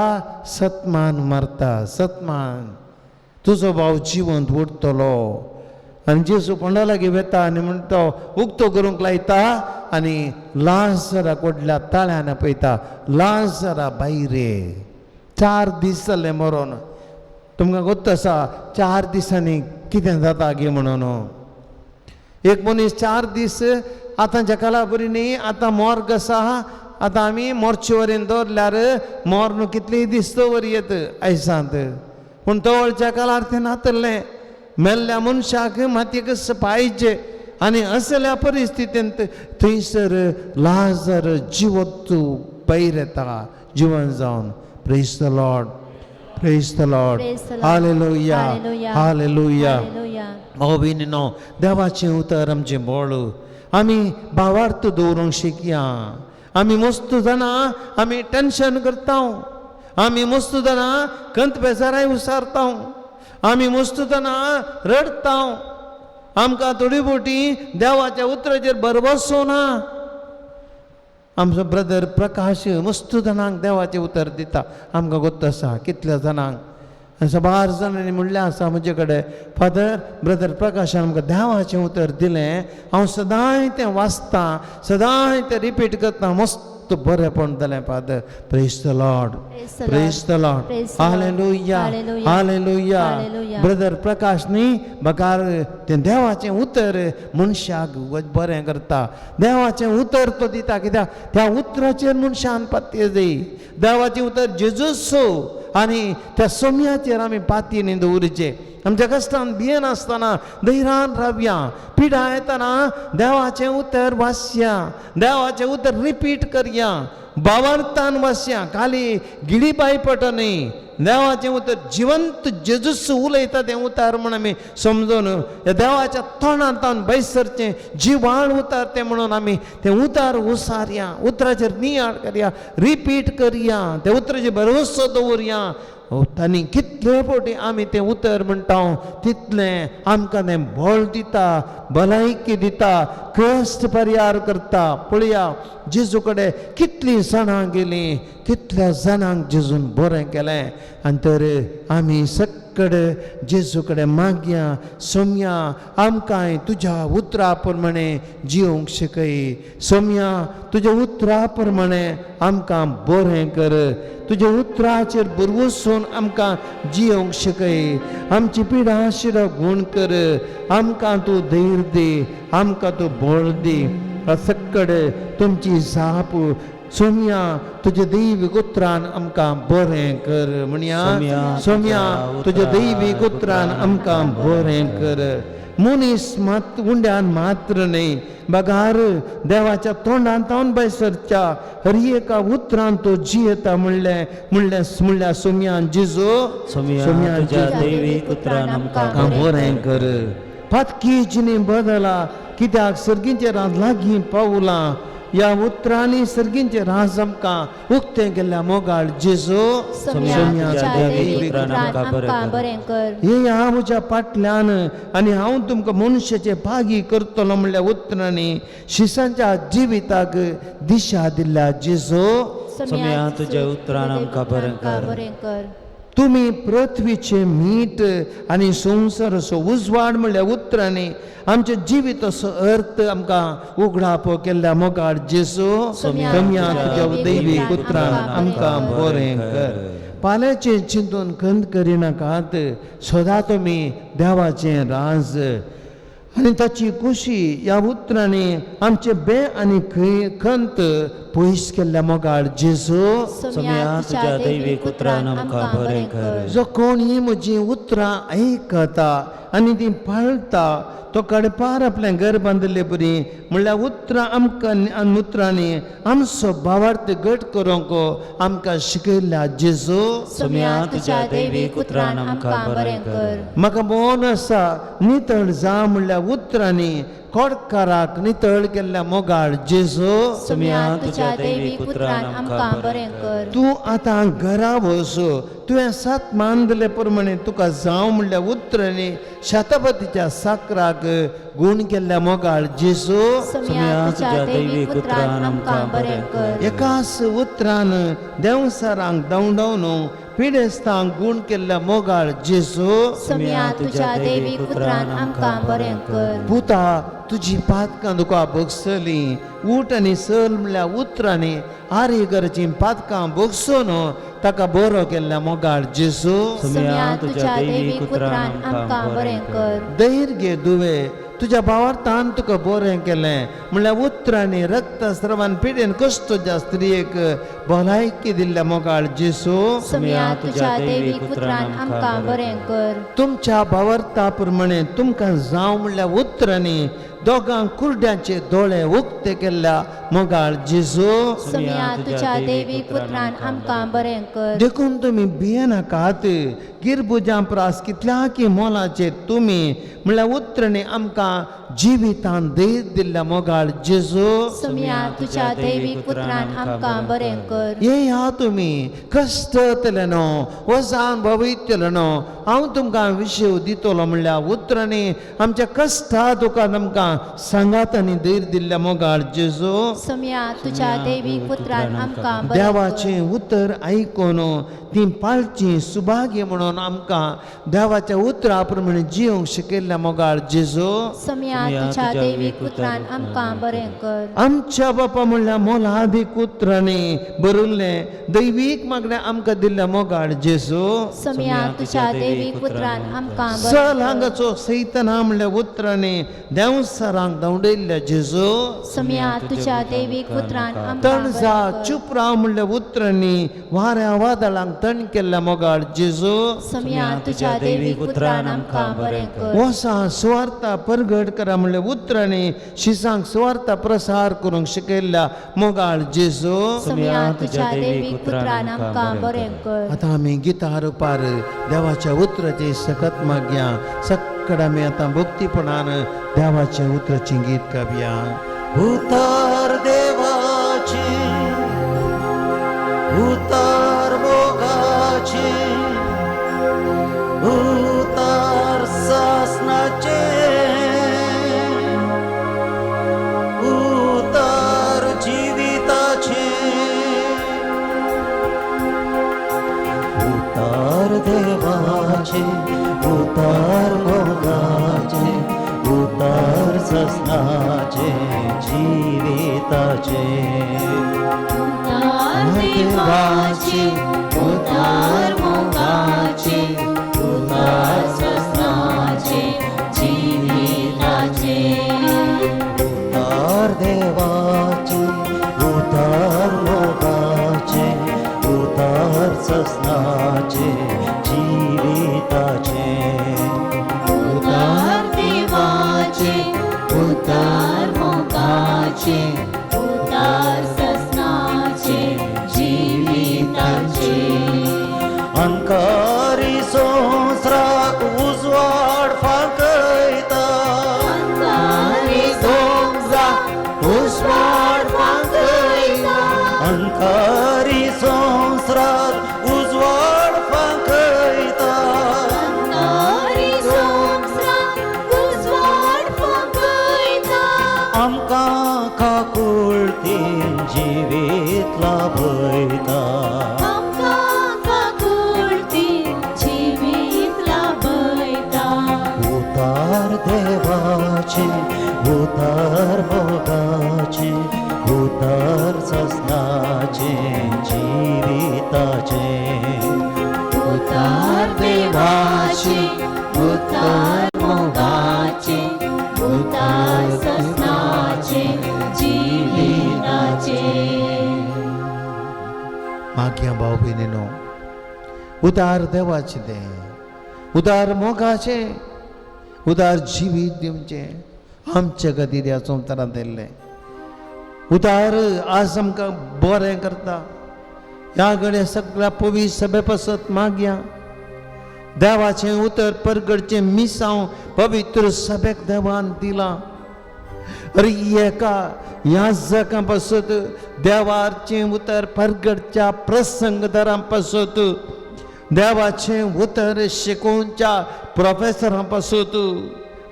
सतमान मारता, सतमान, तुजो भाव जिवंत उरतलो. आनी जेजू कोणा लागीं वेता आनी म्हणटा उक्तो करूंक लायता आनी लाजराक व्हडल्या ताळ्यान पळयता, लाजरा भायर ये. 4 दीस जाले मरोन. तुमकां गोत्त आसा 4 दिसांनी कितें जाता गे म्हणून. एक मनीस 4 दीस आतांच्या काळा बरी न्ही, आतां मोर्ग आसा, आतां आमी मोर्चेवरीन दवरल्यार मोर्न कितलीय दीस दवर येत आयसांत. पूण तवळच्या काळार तें नातलें. मेल्ल्या मनशाक मातयेक पाहिजे आनी असल्या परिस्थितींत थंयसर लाजर जिवत भायर येता जिवन जावन. Praise the Lord, praise the Lord. Hallelujah, hallelujah. भाव भयणीनो, देवाचें उतर आमचें बळ. आमी भावार्थ दवरूंक शिकया. आमी मस्त जाणां आमी टेंशन करता, आमी मस्त जाणां कंत बेजाराय उसारता, आमी मस्त जाणां रडटा. आमकां थोडी बोटी देवाच्या उतराचेर भरवसो ना. आमचो ब्रदर प्रकाश मस्त जाणांक देवाचें उतर दिता. आमकां गोत्त आसा कितल्या जाणांक, आनी साबार जाणांनी म्हणलें आसा म्हजे कडेन, फादर ब्रदर प्रकाशान आमकां देवाचें उतर दिलें, हांव सदांय तें वाचतां, सदांय तें रिपीट करता, मस्त बरेंपण जालें father. Praise the Lord, praise the Lord. Hallelujah, hallelujah. Brother Prakash न्ही बगार तें देवाचें उतर मनशाक बरें करता. देवाचें उतर तो दिता कित्याक त्या उतराचेर मनशान पातये जाय. देवाचें उतर जेजूस आनी त्या सोम्याचेर आमी पातयेनी दवरचें. आमच्या कश्टान भियेनासतना धैर्यान रावया. पिडा येतना देवाचें उतर वाचया, देवाचें उतर रिपीट करया, भावार्थान वाचया, खाली गिळीबाय पट न्ही. देवाचें उतर जिवंत जेजूस उलयता तें उतार म्हूण आमी समजून ह्या देवाच्या तोंडांत भायर सरचें जिवाळ उतार तें म्हणून आमी तें उतार उसारया, उतराचेर नियाळ करया, रिपीट करया, त्या उतराचेर भरवसो दवरया. आनी कितले फावटी आमी तें उतर म्हणटा तितलें आमकां तें बळ दिता, भलायकी दिता, कश्ट परिहार करता. पळया जेजू कडेन कितलीं जाणां गेलीं, कितल्या जाणांक जेजून बरें केलें. आनी तर आमी सगळे जेजू कडेन मागया, सोम्या आमकांय तुज्या उतरा प्रमाणे जिवंक शिकय, सोम्या तुज्या उतरा प्रमाणे आमकां बरें कर, तुज्या उतराचेर भरवसून आमकां जिवंक शिकय, आमची पिडा शिरा गूण कर, आमकां तूं धैर्य दी, आमकां तूं बळ दी. सगळे तुमची जाप सोम्या तुज्या दैवीक उतरान आमकां बरें कर म्हणया. सोम्या तुज्या दैवीक उतरान आमकां बरें कर. मनीस मात उंड्यान मात्र न्हय बगार देवाच्या तोंडान तावन भायर सरच्या हर एका उतरान तो जियेता म्हणलें म्हणलें म्हणल्यार सोम्यान जेजू सोम्या तुज्या दैवीक उतरान आमकां बरें कर. पातकी जिणे बदला कित्याक सर्गींचे राज लागीं पावलां. ह्या उतरांनी सर्गींचे राज आमकां उक्तें केल्ल्या मोगाळ जेजू सोम्या तुज्या दैवीक उतरान आमकां बरें कर. हे ह्या म्हज्या फाटल्यान आनी हांव तुमकां मनशाचे भागी करतलो म्हणल्या उतरांनी शिसांच्या जिविताक दिशा दिल्ल्या जेजू सोम्या तुज्या उतरान आमकां बरें कर. तुमी पृथ्वीचें मीठ आनी संवसाराचो उजवाड म्हणल्या उतरांनी आमच्या जिविताचो अर्थ आमकां उगडापो केल्ल्या मोगाळ जेजू सोम्या तुज्या दैवीक उतरान आमकां बरें कर. पाल्याचें चिंतून खंत करिनाकात, सदां तुमी देवाचें राज आनी ताची खुशी ह्या उतरांनी आमचे बे आनी खंत पयस केल्ल्या मोगाळ जेजू सोम्या तुज्या दैवीक उतरान आमकां बरें कर. जो कोण ही म्हजी उतरां आयकता आनी ती पाळटा तो कडपार आपलें घर बांदिल्ले बरी म्हणल्यार उतरां आमकां उतरांनी आमचो भावार्थ घट करूंक आमकां शिकयल्ल्या जेजू सोम्या तुज्या दैवीक उतरान आमकां बरें कर. म्हाका मोन आसा नितळ जा म्हणल्यार उतरांनी कोडकाराक नितळ केल्ल्या मोगाळ जेजू सोम्या तुज्या दैवीक उतरान आमकां बरें कर. तूं आतां घरा वच, तुवें सात मान दिले प्रमाणे तुका जावं म्हणल्या उतरांनी शतपतीच्या साकराक गूण केल्ल्या मोगाळ जेजू सोम्या तुज्या दैवीक उतरान आमकां बरें कर. एकाच उतरान देंवसारांक धांवडावन पिडेस्तांक गूण केल्ल्या मोगाळ जेजू सोम्या तुज्या दैवीक उतरान आमकां बरें कर. पुता तुजी पातकां तुका भोगसली, उठ आनी सल म्हणल्यार उतरांनी आरी घरचीं पातकां भोगसून ताका बरो केल्ल्या मोगाळ जेजू सोम्या तुज्या दैवीक उतरान आमकां बरें कर. धैर्य घे दुवे, तुज्या भावार्थान तुका बरें केलें म्हणल्यार उतरांनी रक्तस्रावान पिडेन कश्ट ज्या स्त्रियेक भलायकी दिल्ल्या मोगाळ जेजू सोम्या तुज्या दैवीक उतरान आमकां बरें कर. तुमच्या भावार्था प्रमाणे तुमकां जावं म्हणल्यार उतरांनी दोगां कुर्ड्यांचे दोळे उक्ते केल्ल्या मोगाळ जेजू सोम्या तुज्या दैवीक उतरान आमकां बरें कर. देखून तुमी भियेनाकात, गिरबुजां प्रास कितल्या की मोलाचे तुमी म्हणल्यार उतरांनी आमकां जिवितान धैर्य दिल्ल्या मोगाळ जेजू सोम्या तुज्या दैवीक उतरान आमकां बरें कर. येया तुमी कश्ट येतले न्हू, वजान भोवयतले न्हू, हांव तुमकां विशय दितलो म्हणल्यार उतरांनी आमच्या कश्टा तुका आमकां सांगात आनी धैर्य दिल्ल्या मोगाळ जेजू सोम्या तुज्या दैवीक उतरान आमकां बरें कर. देवाचें उतर आयकून ती पाळची सुभाग्य म्हणून आमकां देवाच्या उतरा प्रमाणे जिवंक शिकयल्ल्या मोगाळ जेजू सोम्या तुज्या दैवीक उतरान आमकां बरें कर. आमच्या बापा म्हणल्यार मोलादीक उतरांनी बरयल्लें दैवीक मागणें आमकां दिल्ल्या मोगाळ जेजू सोम्या तुज्या दैवीक उतरान आमकां बरें चल कर. हांगाचो सैतना म्हणल्या उतरांनी देंवसार संवसारांक धांवडयल्ल्या जेजू सोमया तुज्या देवीक उतरान आमकां तण जा बरें कर. चूप राव म्हणल्या उतरांनी वाऱ्या वादळांक तण केल्ल्या मोगाळ जेजू सोमया तुज्या देवीक उतरान आमकां बरें कर. वसा सुवार्ता परगट करा म्हणल्या उतरांनी शिसांक सुवार्ता प्रसार करूंक शिकयल्ल्या मोगाळ जेजू. सोमया तुज्या देवीक उतरान आमकां बरें कर. आतां आमी गितां रुपार देवाच्या उतराची सकत मागया. सक्कड आमी आतां भक्तीपणान देवाच्या उतराचें गीत गावया. उतार देवाची उतार मोगाची उतार सासनाचे उतार जिविताचे उतार देवाचे उतार मोगाचे उतार ससनाचे जिविताचे. उतार देवाचे उतार मोगाचे उतार ससनाचे जिविताचे. उतार देवाचे उतार मोगाचे उतार ससनाचे जिविताचे. उतार देवाचे उतार मोगाचे उतार ससनाचे जिविताचे. अंकारी संवसाराक उजवाड फांकयता अंकारी संवसाराक उजवाड फांकयता अंकारी संवसाराक उजवाड फांकयता अंकारी संवसाराक उजवाड फांकयता आमकां काकुळतीन जिवीत लाभयता आमकां काकुळतीन जिवीत लाभयता. उतार देवाचे उतार मोगाचे उतार ससनाचे जिविताचे. उतार देवाचे उतार मोगाचे उतार ससनाचे जिविताचे. मागया भाव भयणीनो, उदार देवाचें तें, उदार मोगाचें, उदार जिवीत दिवचें आमच्या खातीर ह्या संवसारांत येयल्लें. उदार आज आमकां बरें करता. ह्या घडये सगळ्या पवित्र सभे पासत मागया. देवाचें उतर परगडचें मिसांव पवित्र सभेक देवान दिलां. अरे एका ह्या जगां पासत देवाचें उतर परगडच्या प्रसंगदारां पासत देवाचें उतर शिकोवच्या प्रोफेसरां पासत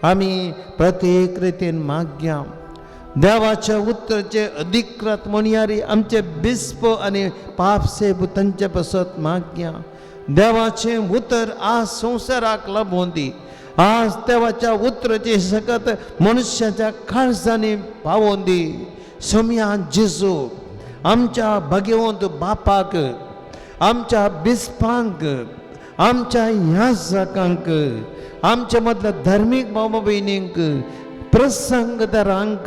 आमी प्रत्येक रितीन मागया. देवाच्या उतराचे अधिकृत म्हणयारी आमचे बिस्प आनी पापसेब तांचे पासत मागया. देवाचें उतर आज संवसाराक लाबोवन दी. आज देवाच्या उतराची सकत मनुष्याच्या काळजांनी पावोवन दी. सोमया जेजू आमच्या भाग्यवंत बापाक, आमच्या बिस्पांक, आमच्या याजकांक, आमच्या मदल्या धार्मीक भाव भयणींक, प्रसंगदारांक,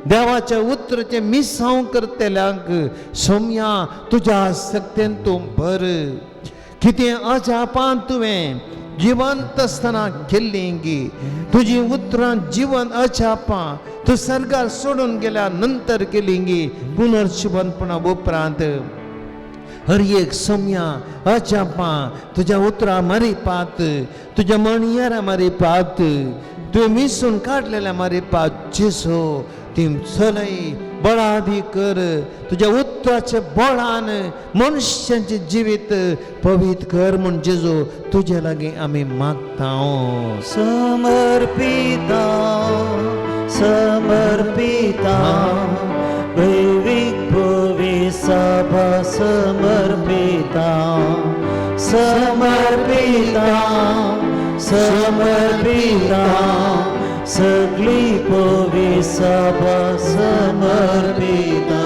देवाच्या उतराचें मिसांव करतल्यांक सोमया तुज्या शक्तेन तूं भर. कितें अजापान तुवें जिवंत आसतना केल्ली तुजी उतरां जिवन अजापां तूं सर्गार सोडून गेल्या नंतर केली पुनर्जिवनपणा उपरांत हर एक सोमया अजापां तुज्या उतरां मारिपात, तुज्या म्हणयारा मारिपात, तुवें मिसून काडलेल्या मारिपात जेसो ती चलय बळादी कर. तुज्या उतराच्या बळान मनुष्याचें जिवीत पवित्र कर म्हूण जेजू तुजे लागीं आमी मागता. समर्पिता समर्पिता दैवीक पवी सभा समर्पिता समर्पिता समर्पिता सगळी पवी सभा समर्पिता.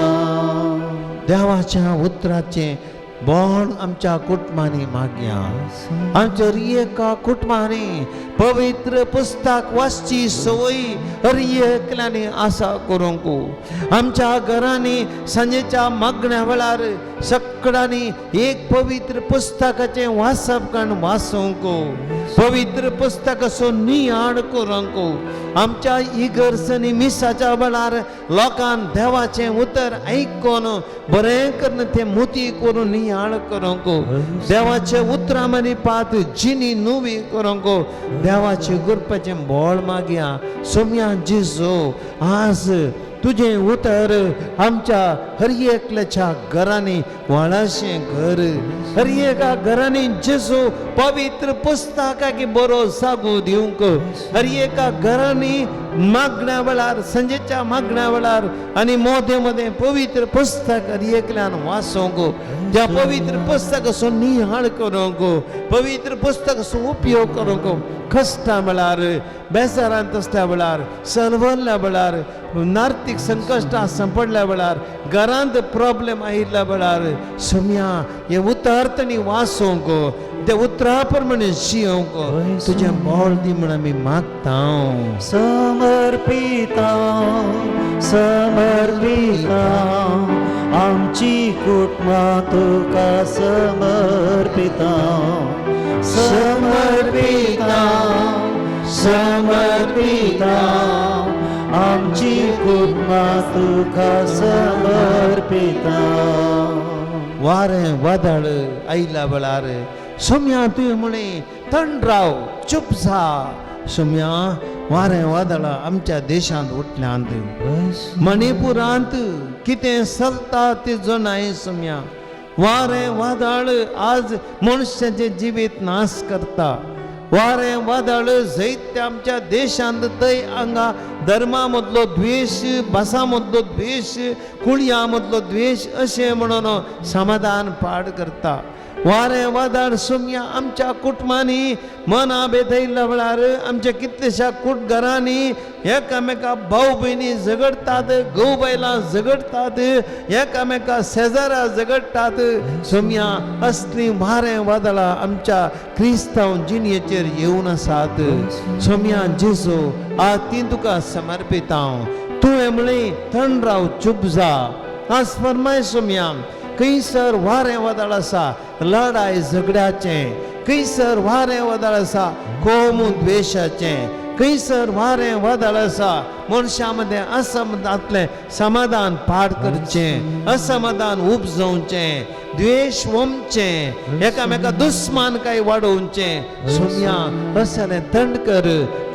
देवाच्या उतराचें बोण आमच्या कुटुंबांनी मागया. आमच्या एका कुटुंबांनी पवित्र पुस्तक वाचची संवय हर एकल्यानी आसा करूंक. आमच्या घरांनी सांजेच्या मागण्या वेळार सगळ्यांनी एक पवित्र पुस्तकाचें वाचप काण वाचूंक, पवित्र पुस्तकाचो नियाळ करूंक. आमच्या इगर्जांनी मिसाच्या वेळार लोकांक देवाचें उतर आयकून बरें करून तें मोती करून नियाळ करूंक. देवाचे उतरां मदीं पात जिणी नवी करूंक. देवाचे गुरपाचें बोळ मागया. सोम्या जेजू आज तुजें उतर आमच्या हर एकल्याच्या घरांनी व्हाळाशें घर, हर एका घरांनी जेजू पवित्र पुस्तकाक बरो जागो दिवंक. हर एका घरांनी मागण्या वेळार, सांजेच्या मागण्या वेळार आनी मोदें मदें पवित्र पुस्तक हर एकल्यान वाचूंक, त्या पवित्र पुस्तकाचो निहाळ करूंक, पवित्र पुस्तकाचो उपयोग करूंक. कश्टां वेळार, बेजारांत आसल्या वेळार, सलवल्ल्या वेळार, नार्तीक संकश्टां सांपडल्या वेळार, घरांत प्रॉब्लेम आयिल्ल्या वेळार सोम्या हें उतर तांणी वाचूंक, त्या उतरा प्रमाणे जियोंक तुजें बोळ दी म्हूण आमी मागता. समर्पिता समर्पिता आमची कुटुंबां तुका समर्पिता, समर्पिता समर्पिता आमची कुटुंबां तुका समर्पिता. वारें वादळ आयल्या वेळार सोम्या तुवें म्हळें थंड राव, चूप जा. सोम्या वारें वादळां आमच्या देशांत उठल्यांत, मणिपुरांत कितें चलता तें जणाय. सोम्या वारें वादळ आज मनशाचें जिवीत नाश करता. वारें वादळ जैत आमच्या देशांत थंय हांगा धर्मा मदलो द्वेश, भासां मदलो द्वेश, कुळयां मदलो द्वेश अशें म्हणून समाधान पाड करता. वारें वादळ सोम्या आमच्या कुटुंबांनी मनां बेथयल्ल्या वेळार आमच्या कितल्याश्या कुट घरांनी एकामेका भाव भयणी झगडटात, घोव बायलां झगडटात, एकामेका शेजारा झगडटात. सोम्या असलीं वारें वादळां आमच्या क्रिस्तांव जिणेचेर येवन आसात. सोम्या जेजू आज ती तुका समर्पिता. तुवें म्हळें थंड राव, चूप जा. आज फरमाय सोम्या खंयसर वारें वादळ आसा लढाय झगड्याचें, खंयसर वारें वादळ आसा कोम द्वेशाचें, खंयसर वारें वादळ आसा मनशां मदें असमाधानांतलें समाधान पाड करचें, असमाधान उपजोवचें, द्वेश वमचें, एकामेका दुस्मानकाय वाडोवचें. सोम्या असलें थंड कर,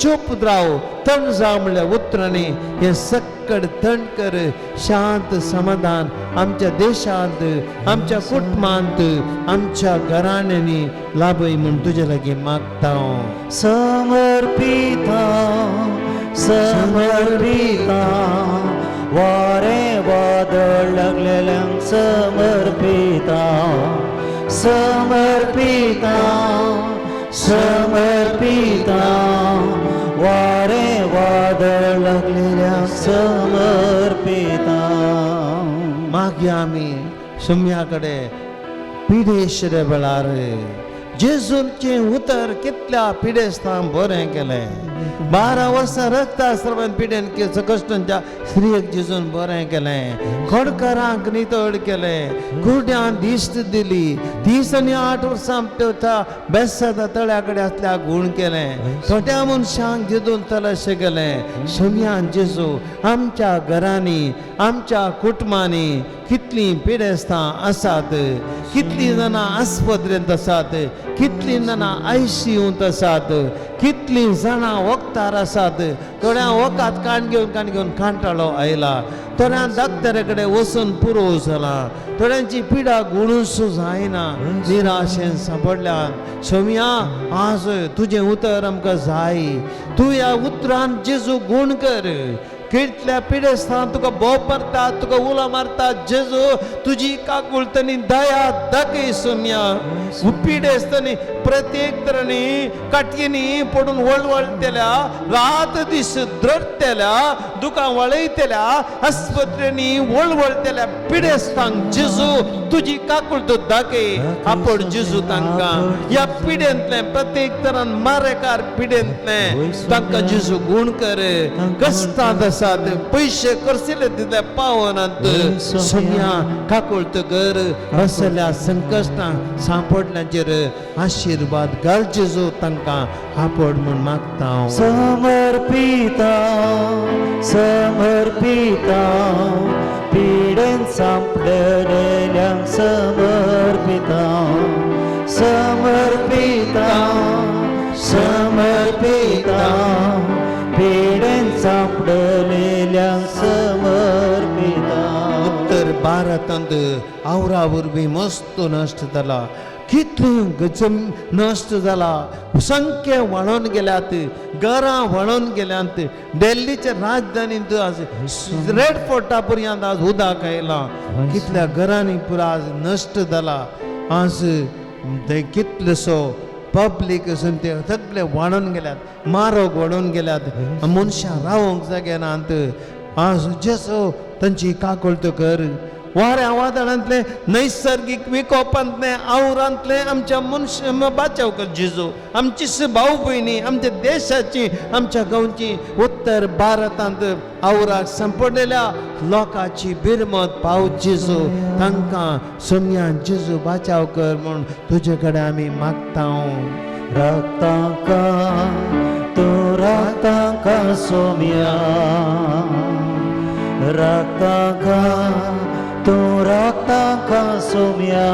चूप राव, थंड जाव म्हणल्या उतरांनी हें सक्कड थंड कर. शांत समाधान आमच्या देशांत, आमच्या कुटुंबांत, आमच्या घराण्यांनी लाभय म्हूण तुजे लागीं मागता. समर्पिता समर्पिता वारें वादळ लागलेल्यांक समर्पिता, समर्पिता समर्पिता वारें वादळ लागलेल्यांक समर्पिता. मागीर आमी सोम्या कडेन पिडेशरे वेळार जेजूचें उतर कितल्या पिडेस्तांक बरें केलें. 12 वर्सां रक्तास्रावान पिडेन कश्टांच्या स्त्रियेक जेजून बरें केलें, खोडकारांक नितळ केलें, कुड्यांक दिश्ट दिली, 30 आनी 8 वर्सां बेसादा तळ्या कडेन आसल्या गूण केलें, थोड्या मनशांक जेजून तलाशें केलें. सोम्यान जेजू आमच्या घरांनी, आमच्या कुटुंबांनी कितलीं पिडेस्तां आसात, कितलीं जाणां आस्पत्रेंत आसात, कितलीं जाणां आयसीयूंत आसात, कितलीं जाणां वखदार आसात. थोड्या वखद काण घेवन काण घेवन कांटाळो आयला, थोड्या डॉक्टरा कडेन वचून पुरो जाला, थोड्यांची पिडा गुणूच जायना, निराशेन सांपडल्यान. सोम्या आज तुजें उतर आमकां जाय, तूं ह्या उतरान जेजू गूण कर. कितल्या पिडेस्तां तुका बोब मारता, तुका उलो मारता, जेजू तुजी काकुळटणी दया दाखय. सोम्या पिडेस्तांनी प्रत्येक तरांनी काटयेनी पडून वळवळटेल्या, रात दीस द्रडटेल्या, दुकां वळयतेल्या, आस्पत्रेंनी वळवळटेल्या पिडेस्तांक जेजू तुजी काकुळट दाखय आपोड जेजू तांकां ह्या पिडेंतलें प्रत्येक तरान मारेकार पिडेंतलें तांकां जेजू गूण कर. कश्टांत आसात पयशे करसिले तितले पावनात सोम्या काकुळट कर. असल्या संकश्टां सांपडल्यांचेर आशिर्वाद घाल जेजू तांकां आपोड म्हूण मागता. समर्पिता समर्पिता पिडेन सांपडलेल्यांक समर्पिता समर्पिता समर्पिता पिडेन सांपडलेल्यांक समर्पिता. उत्तर भारतांत आवरा वरवीं मस्त नश्ट जाला, कितलें गजम नश्ट जाला, संख्या व्हाळोन गेल्यात, घरां व्हाळोन गेल्यात. दिल्लीच्या राजधानींत आज रेड फोर्टा पर्यंत आज उदक आयलां, कितल्या घरांनी पुरा आज नश्ट जाला. आज ते कितलेसो पब्लीक आसून ते सगळे व्हाळोन गेल्यात, मारोग व्हाळोन गेल्यात, मनशां रावंक जागे नात. आज जेसो तांची काकुळट कर. वाऱ्या वादळांतले नैसर्गीक विकोपांतले आवरांतले आमच्या मनशां बाचाव कर जेजू. आमची भाव भयणी आमच्या देशाची आमच्या गांवची उत्तर भारतांत आवराक सांपडलेल्या लोकांची बिरमत पाव जेजू. तांकां सोम्या जेजू बाचाव कर म्हूण तुजे कडेन आमी मागता. राखतांका तूं राखतांका सोम्या राखतांका तूं राखतांका सोम्या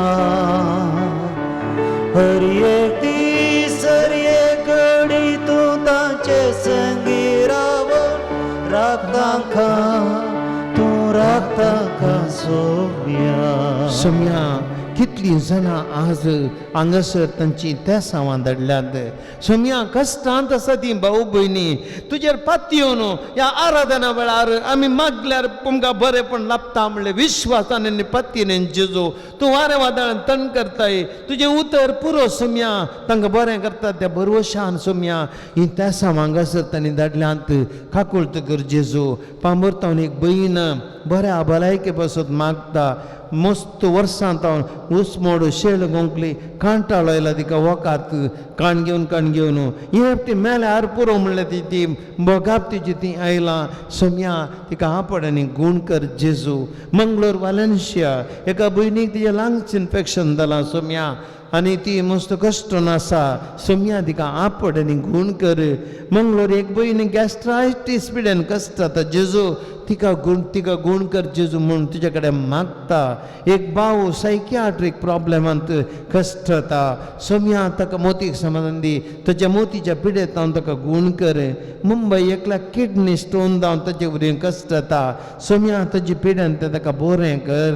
हर एक दीस हर एक घडी तूं तांचे संगी रावून राखतांका तूं राखतांका सोम्या. सोम्या कितलीं जाणां आज हांगासर तांची तेसांवां धाडल्यात. सोम्या कश्टांत आसा ती भाऊ भयणी तुजेर पातयेवन ह्या आराधना वेळार आमी मागल्यार तुमकां बरेंपण लाभता म्हणलें विश्वासान आनी पातयेन जेजू तूं वारें वादळान तण करताय. तुजें उतर पुरो सोम्या तांकां बरें करता त्या बरवशान सोम्या हीं तेसांवां हांगासर तांणी धाडल्यांत. काकुळट कर जेजू. पांबरतावन एक भयण बऱ्या भलायके पासत मागता, मस्त वर्सां तावन उसमोड शेळ गोंकली कांटाळो आयला तिका वकात काण घेवन काण घेवन हे ती मेल्यार पुरो म्हणल्यार ती ती बगाप तिची ती आयलां. सोम्या तिका आपड आनी गूण कर जेजू. मंगलोर वालेन्शिया एका भयणीक तिजें लंग्स इन्फेक्शन जालां सोम्या आनी ती मस्त कश्टन आसा. सोम्या तिका आपड आनी गूण कर. मंगलोर एक भयणी गॅस्ट्रायटीस पिडेन कश्ट जाता जेजू तिका गूण कर जेजू म्हूण तुजे कडेन मागता. एक भाव सायकियाट्रीक प्रॉब्लेमांत कश्ट जाता सोम्या ताका मोतीक समाधान दी, ताच्या मोतीच्या पिडेंत हांव ताका गूण कर. मुंबय एकल्या किडनी स्टोन जावन ताचे वरवीं कश्ट जाता सोम्या ताची पिडेन तें ताका बरें कर.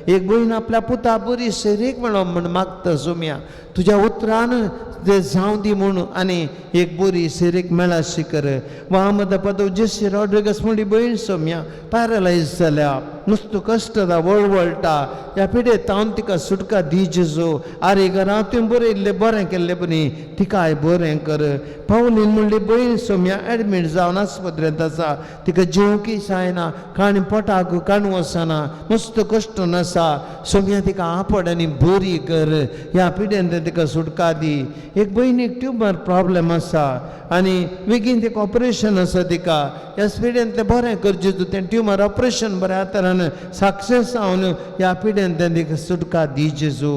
एक भयण आपल्या पुता बरी शरीक मेळो म्हूण मागता सोम्या तुज्या उतरान ते जावं दी म्हूण आनी एक बरी सिरीक मेळाशी कर. वामद पदव जेसी रॉड्रिगस म्हणली भयण सोम्या पॅरलायज जाल्या, नुस्तो कश्ट जाता वळवळटा ह्या पिडे तावन तिका सुटका दी जेजू. आरे घरां तुवें बरयल्लें बरें केल्लें पळय तिकाय बरें कर. पावलीन म्हणली भयण सोम्या एडमीट जावन आस्पत्रेंत आसा, तिका जेवंकय जायना, काणी पोटाक काण वचना, मस्त कश्ट आसा सोम्या तिका आपड आनी बरी कर, ह्या पिडेन तिका सुटका दी. एक भयणीक ट्युमर प्रॉब्लेम आसा आनी बेगीन तेका ऑपरेशन आसा तिका ह्या पिडेन तें बरें कर जेजू. तें ट्युमर ऑपरेशन बऱ्या तरान सक्सेस जावन ह्या पिडेन तें तिका सुटका दी जेजू.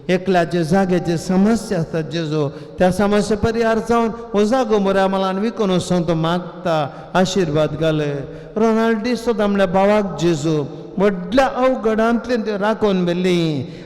एकल्याचे जाग्याचे समस्या आसतात जेजू त्या समस्या परिहार जावन हो जागो बऱ्या मालान विकून वचोन तो मागता आशिर्वाद घाले. रोनाल्डी सोदा म्हणल्यार भावाक जेजू व्हडल्या अवघडांतल्यान तें राखून व्हेली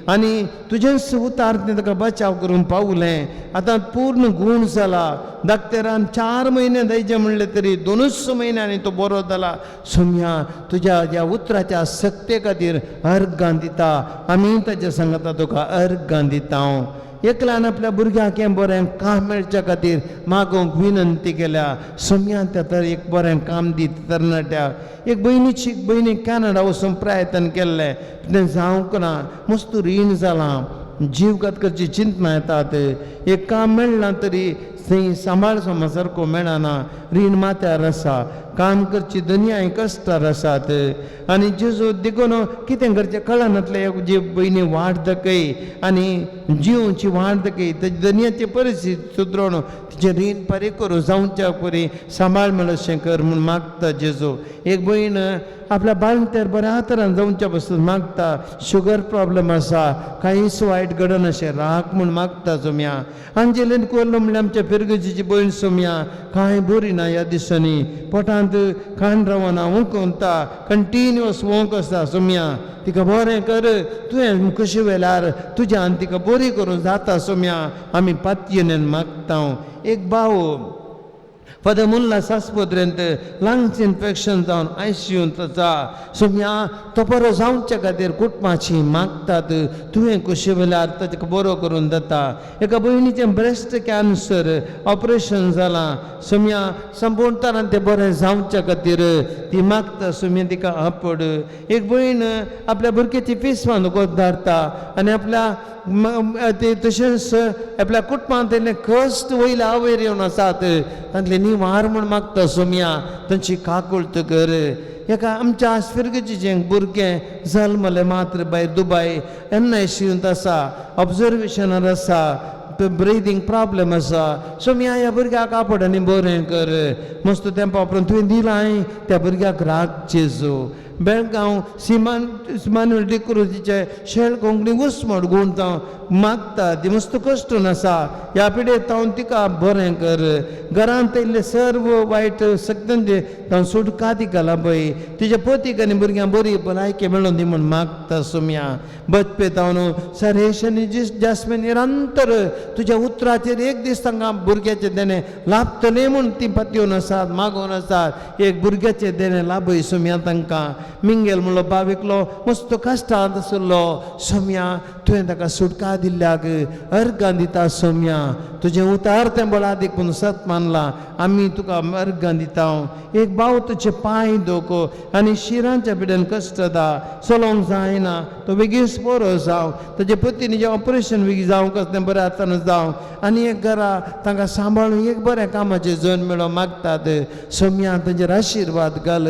आनी तुजेंच उतार तें ताका बचाव करूंक पावलें. आतां पूर्ण गूण जाला, डाक्टरान 4 म्हयने जायचे म्हणलें तरी 2च म्हयन्यांनी तो बरो जाला. सोम्या तुज्या ह्या उतराच्या सक्ते खातीर अर्गां दिता आमी ताच्या सांगता तुका अर्गां दिता. एकल्यान आपल्या भुरग्याक हें बरें काम मेळच्या खातीर मागोवंक विनंती केल्या सोम्या त्या तर एक बरें काम दीत तरणाट्या. एक भयणीची भयणी कॅनडा वचून प्रयत्न केल्लें तें जावंक ना, मस्त रीण जालां, जीवघात करची चिंतना येतात. एक काम मेळना तरी थंय सांबाळ सारको मेळना, रीण माथ्यार आसा. काम करची दनयाय कश्टार आसात आनी जेजू देखून कितें करचें कळनातलें जी भयणी वाट दाखय आनी जिवची वाट दाखय ताजी दनयाची परिस्थिती सुदरोवन तिचें रीण फारीक करूं जावच्या परी सांबाळ मेळशें कर म्हूण मागता जेजू. एक भयण आपल्या बाळंतेर बऱ्या तरान जावच्या पसून मागता, शुगर प्रॉब्लम आसा, कांयच वायट घडनाशें राख म्हूण मागता सोम्या. आंजेलीन कोल्लो म्हणल्यार आमच्या फिरगजीची भयण सोम्या कांय बरी ना ह्या दिसांनी, पोटांत खाण रावना, वंकता, कंटिन्युअस वंक आसता सोम्या. तिका बरें कर तुवें कशें वेल्यार तुज्यान तिका बरी करूं जाता सोम्या, आमी पातयेन मागता. एक भाव फादर मुल्ला सासपोद्रेंत लंग्स इन्फेक्शन जावन आयसीयूंत आसा सोम्या, तो बरो जावच्या खातीर कुटुंबाची मागतात, तुवें कशें वेल्यार ताका बरो करून जाता. एका भयणीचें ब्रेस्ट कॅन्सर ऑपरेशन जालां सोम्या, संपूर्ण तरान तें बरें जावच्या खातीर ती मागता सोम्या, तिका आपड. एक भयण आपल्या भुरग्याची फीस बांदूंक धाडटा आनी आपल्या ते तशेंच आपल्या कुटुंबांत येयल्ले कश्ट वयले आवयर येवन आसात तांतले निवार म्हूण मागता सोम्या, तांची काकुळट कर. एका आमच्या आसफिरगेचें भुरगें जल्मलें मात्र भायर दुबाय एन I सीयूंत आसा, ऑब्जर्वेशनार आसा, ब्रिदींग प्रॉब्लम आसा सोम्या, ह्या भुरग्याक आपड आनी बरें कर. मस्त तेंपा उपरांत तुवें दिलां त्या भुरग्याक राग जेजू. बेळगांव सिमान मानुएल डिक्रुजीचे शेळ कोंकणी घुसमट गुण जावं मागता, ती मस्त कश्टून आसा ह्या पिडेक तावन तिका बरें कर. घरांत येयल्ले सर्व वायट शक्तांचे तावन सुटका तिका लाभय, तिच्या पोतीक आनी भुरग्यांक बरी भलायकी मेळून दी म्हूण मागता सोम्या. बचपे तावन सरेश आनी जास्मीन निरंतर तुज्या उतराचेर एक दीस तांकां भुरग्याचें देणें लाभतलें म्हूण ती पातयेवन आसात, मागोवन आसात. एक भुरग्याचें देणें लाभय सोम्या तांकां. मिंगेल म्हणलो बाब एकलो मस्त कश्टांत आसलो सोम्या, तुवें ताका सुटका दिल्ल्याक अर्गां दिता सोम्या. तुजें उतार तें बळादीक पूण सत मानलां आमी तुका अर्गां दिता. एक भाव तुजे पांय दोको आनी शिरांच्या पिड्यान कश्ट जाता, चलोवंक जायना, तो बेगीन बरो जावं, ताजे पतीन जें ऑपरेशन बेगीन जावंक आसा तें बऱ्या हातान जावं आनी एक घरा तांकां सांबाळून एक बऱ्या कामाचें जन मेळोवंक मागतात सोम्या, तांचेर आशिर्वाद घाल.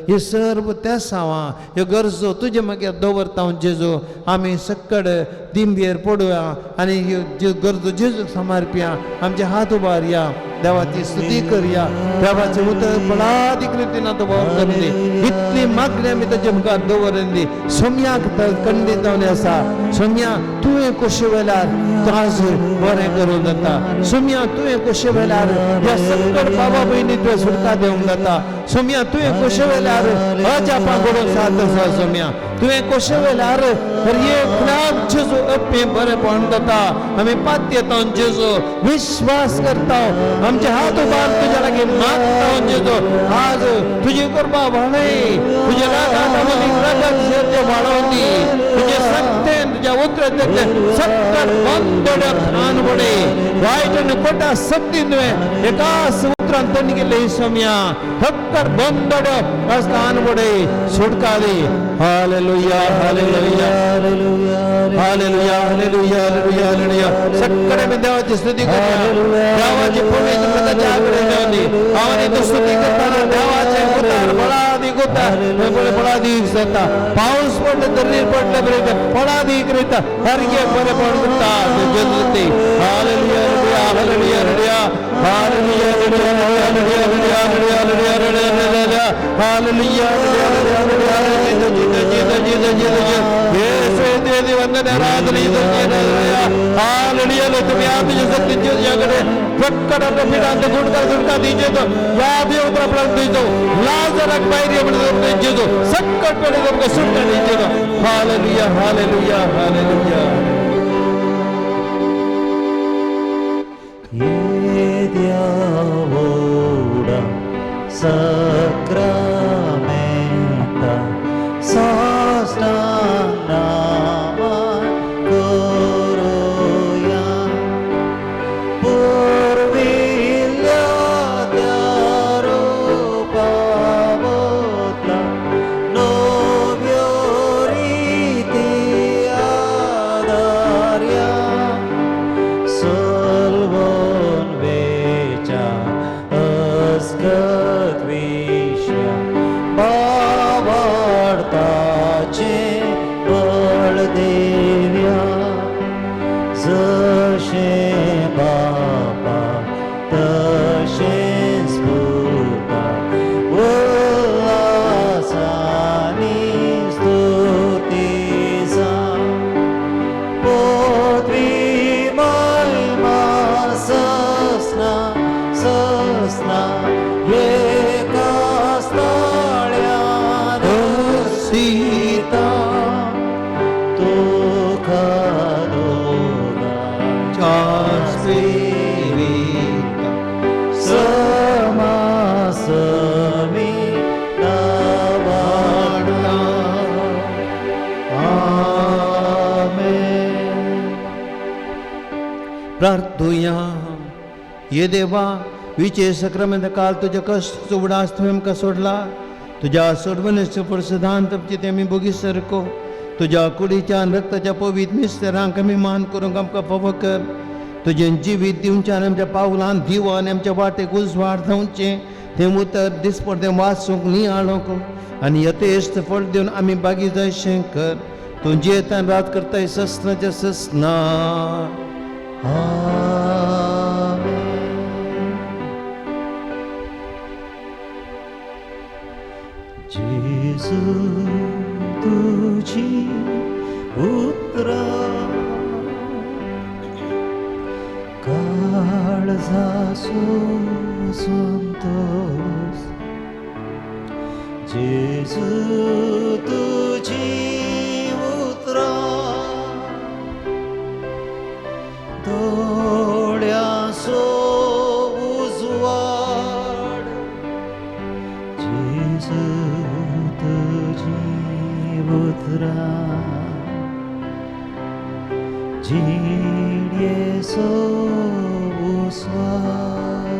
हे सर्व त्या सावां ह्यो गरजो तुजे मागीर दवरता जेजू, आमी सक्कड दिंबेर पडुया आनी ह्यो गरजो जेजूक समर्पया, आमचे हात उबारया, देवाची स्तुती करया, देवाचें उतर बळादीक रितीन दवर करून इतली मागणी आमी ताचे मुखार दवरून दी सोम्याक खंडीत जावन आसा सोम्या, तुवें कशें वेल्यार आज बरें करूंक जाता सोम्या, तुवें कशें वेल्यार ह्या संकट बाबा भयणी तुवें सुटका दिवंक जाता सोम्या, तुवें कशें वेल्यार अजापां घडोवंक साथ आसा सोम्या, तुवें कशें वेल्यार हर एक लाख जेजू अपे बरेंपण जाता. आमी पातयेता जेजू, विश्वास करता, आमचे हात उबार तुज्या लागीं मागता जेजू, आज तुजी कृपा वाडय, तुज्या रागात रगत वाडोवन दी, तुजे सक्तेन तुज्या उतराचें सक्कट बंद थान वडय, वायट आनी खोटा सक्तीन तुवें एकाच उतरान तण केल्ले सोम्या, हक्कर बंद स्थान वडय, सुटका दी. Hallelujah, hallelujah, hallelujah, hallelujah, hallelujah, hallelujah. सगळे मी देवाची स्तुती करूया, देवाची पवित्र ताच्या आगळे देवनी आनी तो स्तुती करताना देवाचे उतार बळादीक उतार बळादीक जाता. पावस पडले दर्रीर पडले बरें बळादीक रिता हर एक बरें पडून जाता. Hallelujah, hallelujah, hallelujah, hallelujah, hallelujah, hallelujah, hallelujah, hallelujah, hallelujah. Hallelujah, hallelujah, hallelujah. Sacramenta sastana kuruya purvilya rupa botla novyo riti adalya. प्रार्थुया. ये देवा, विचे सक्रमेंत काल तुज्या कश्ट उगडास तुवें आमकां सोडला. तुज्या सोडवणेचो प्रसिद्धांत ते आमी बोगी सारको तुज्या कुडीच्या आनी रक्ताच्या पवित्र मिस्तरांक आमी मान करूंक आमकां फावो कर. तुजें जिवीत दिवचें आनी आमच्या पावलान दिवो आनी आमच्या वाटेक उजवाड जावचें तें उतर दिसपडतें वाचूंक नियाळूंक आनी यथेश्ट फळ दिवन आमी बागी जायशें कर. तूं जियेतान रात करताय ससनाच्या ससना. जेजू तुजी उतरां काळजाचो संतोष. जेजू तुजी उतरां दोळ्यांचो उजवाड. जेजू तुजी उतरां जिणेचो उजवाड.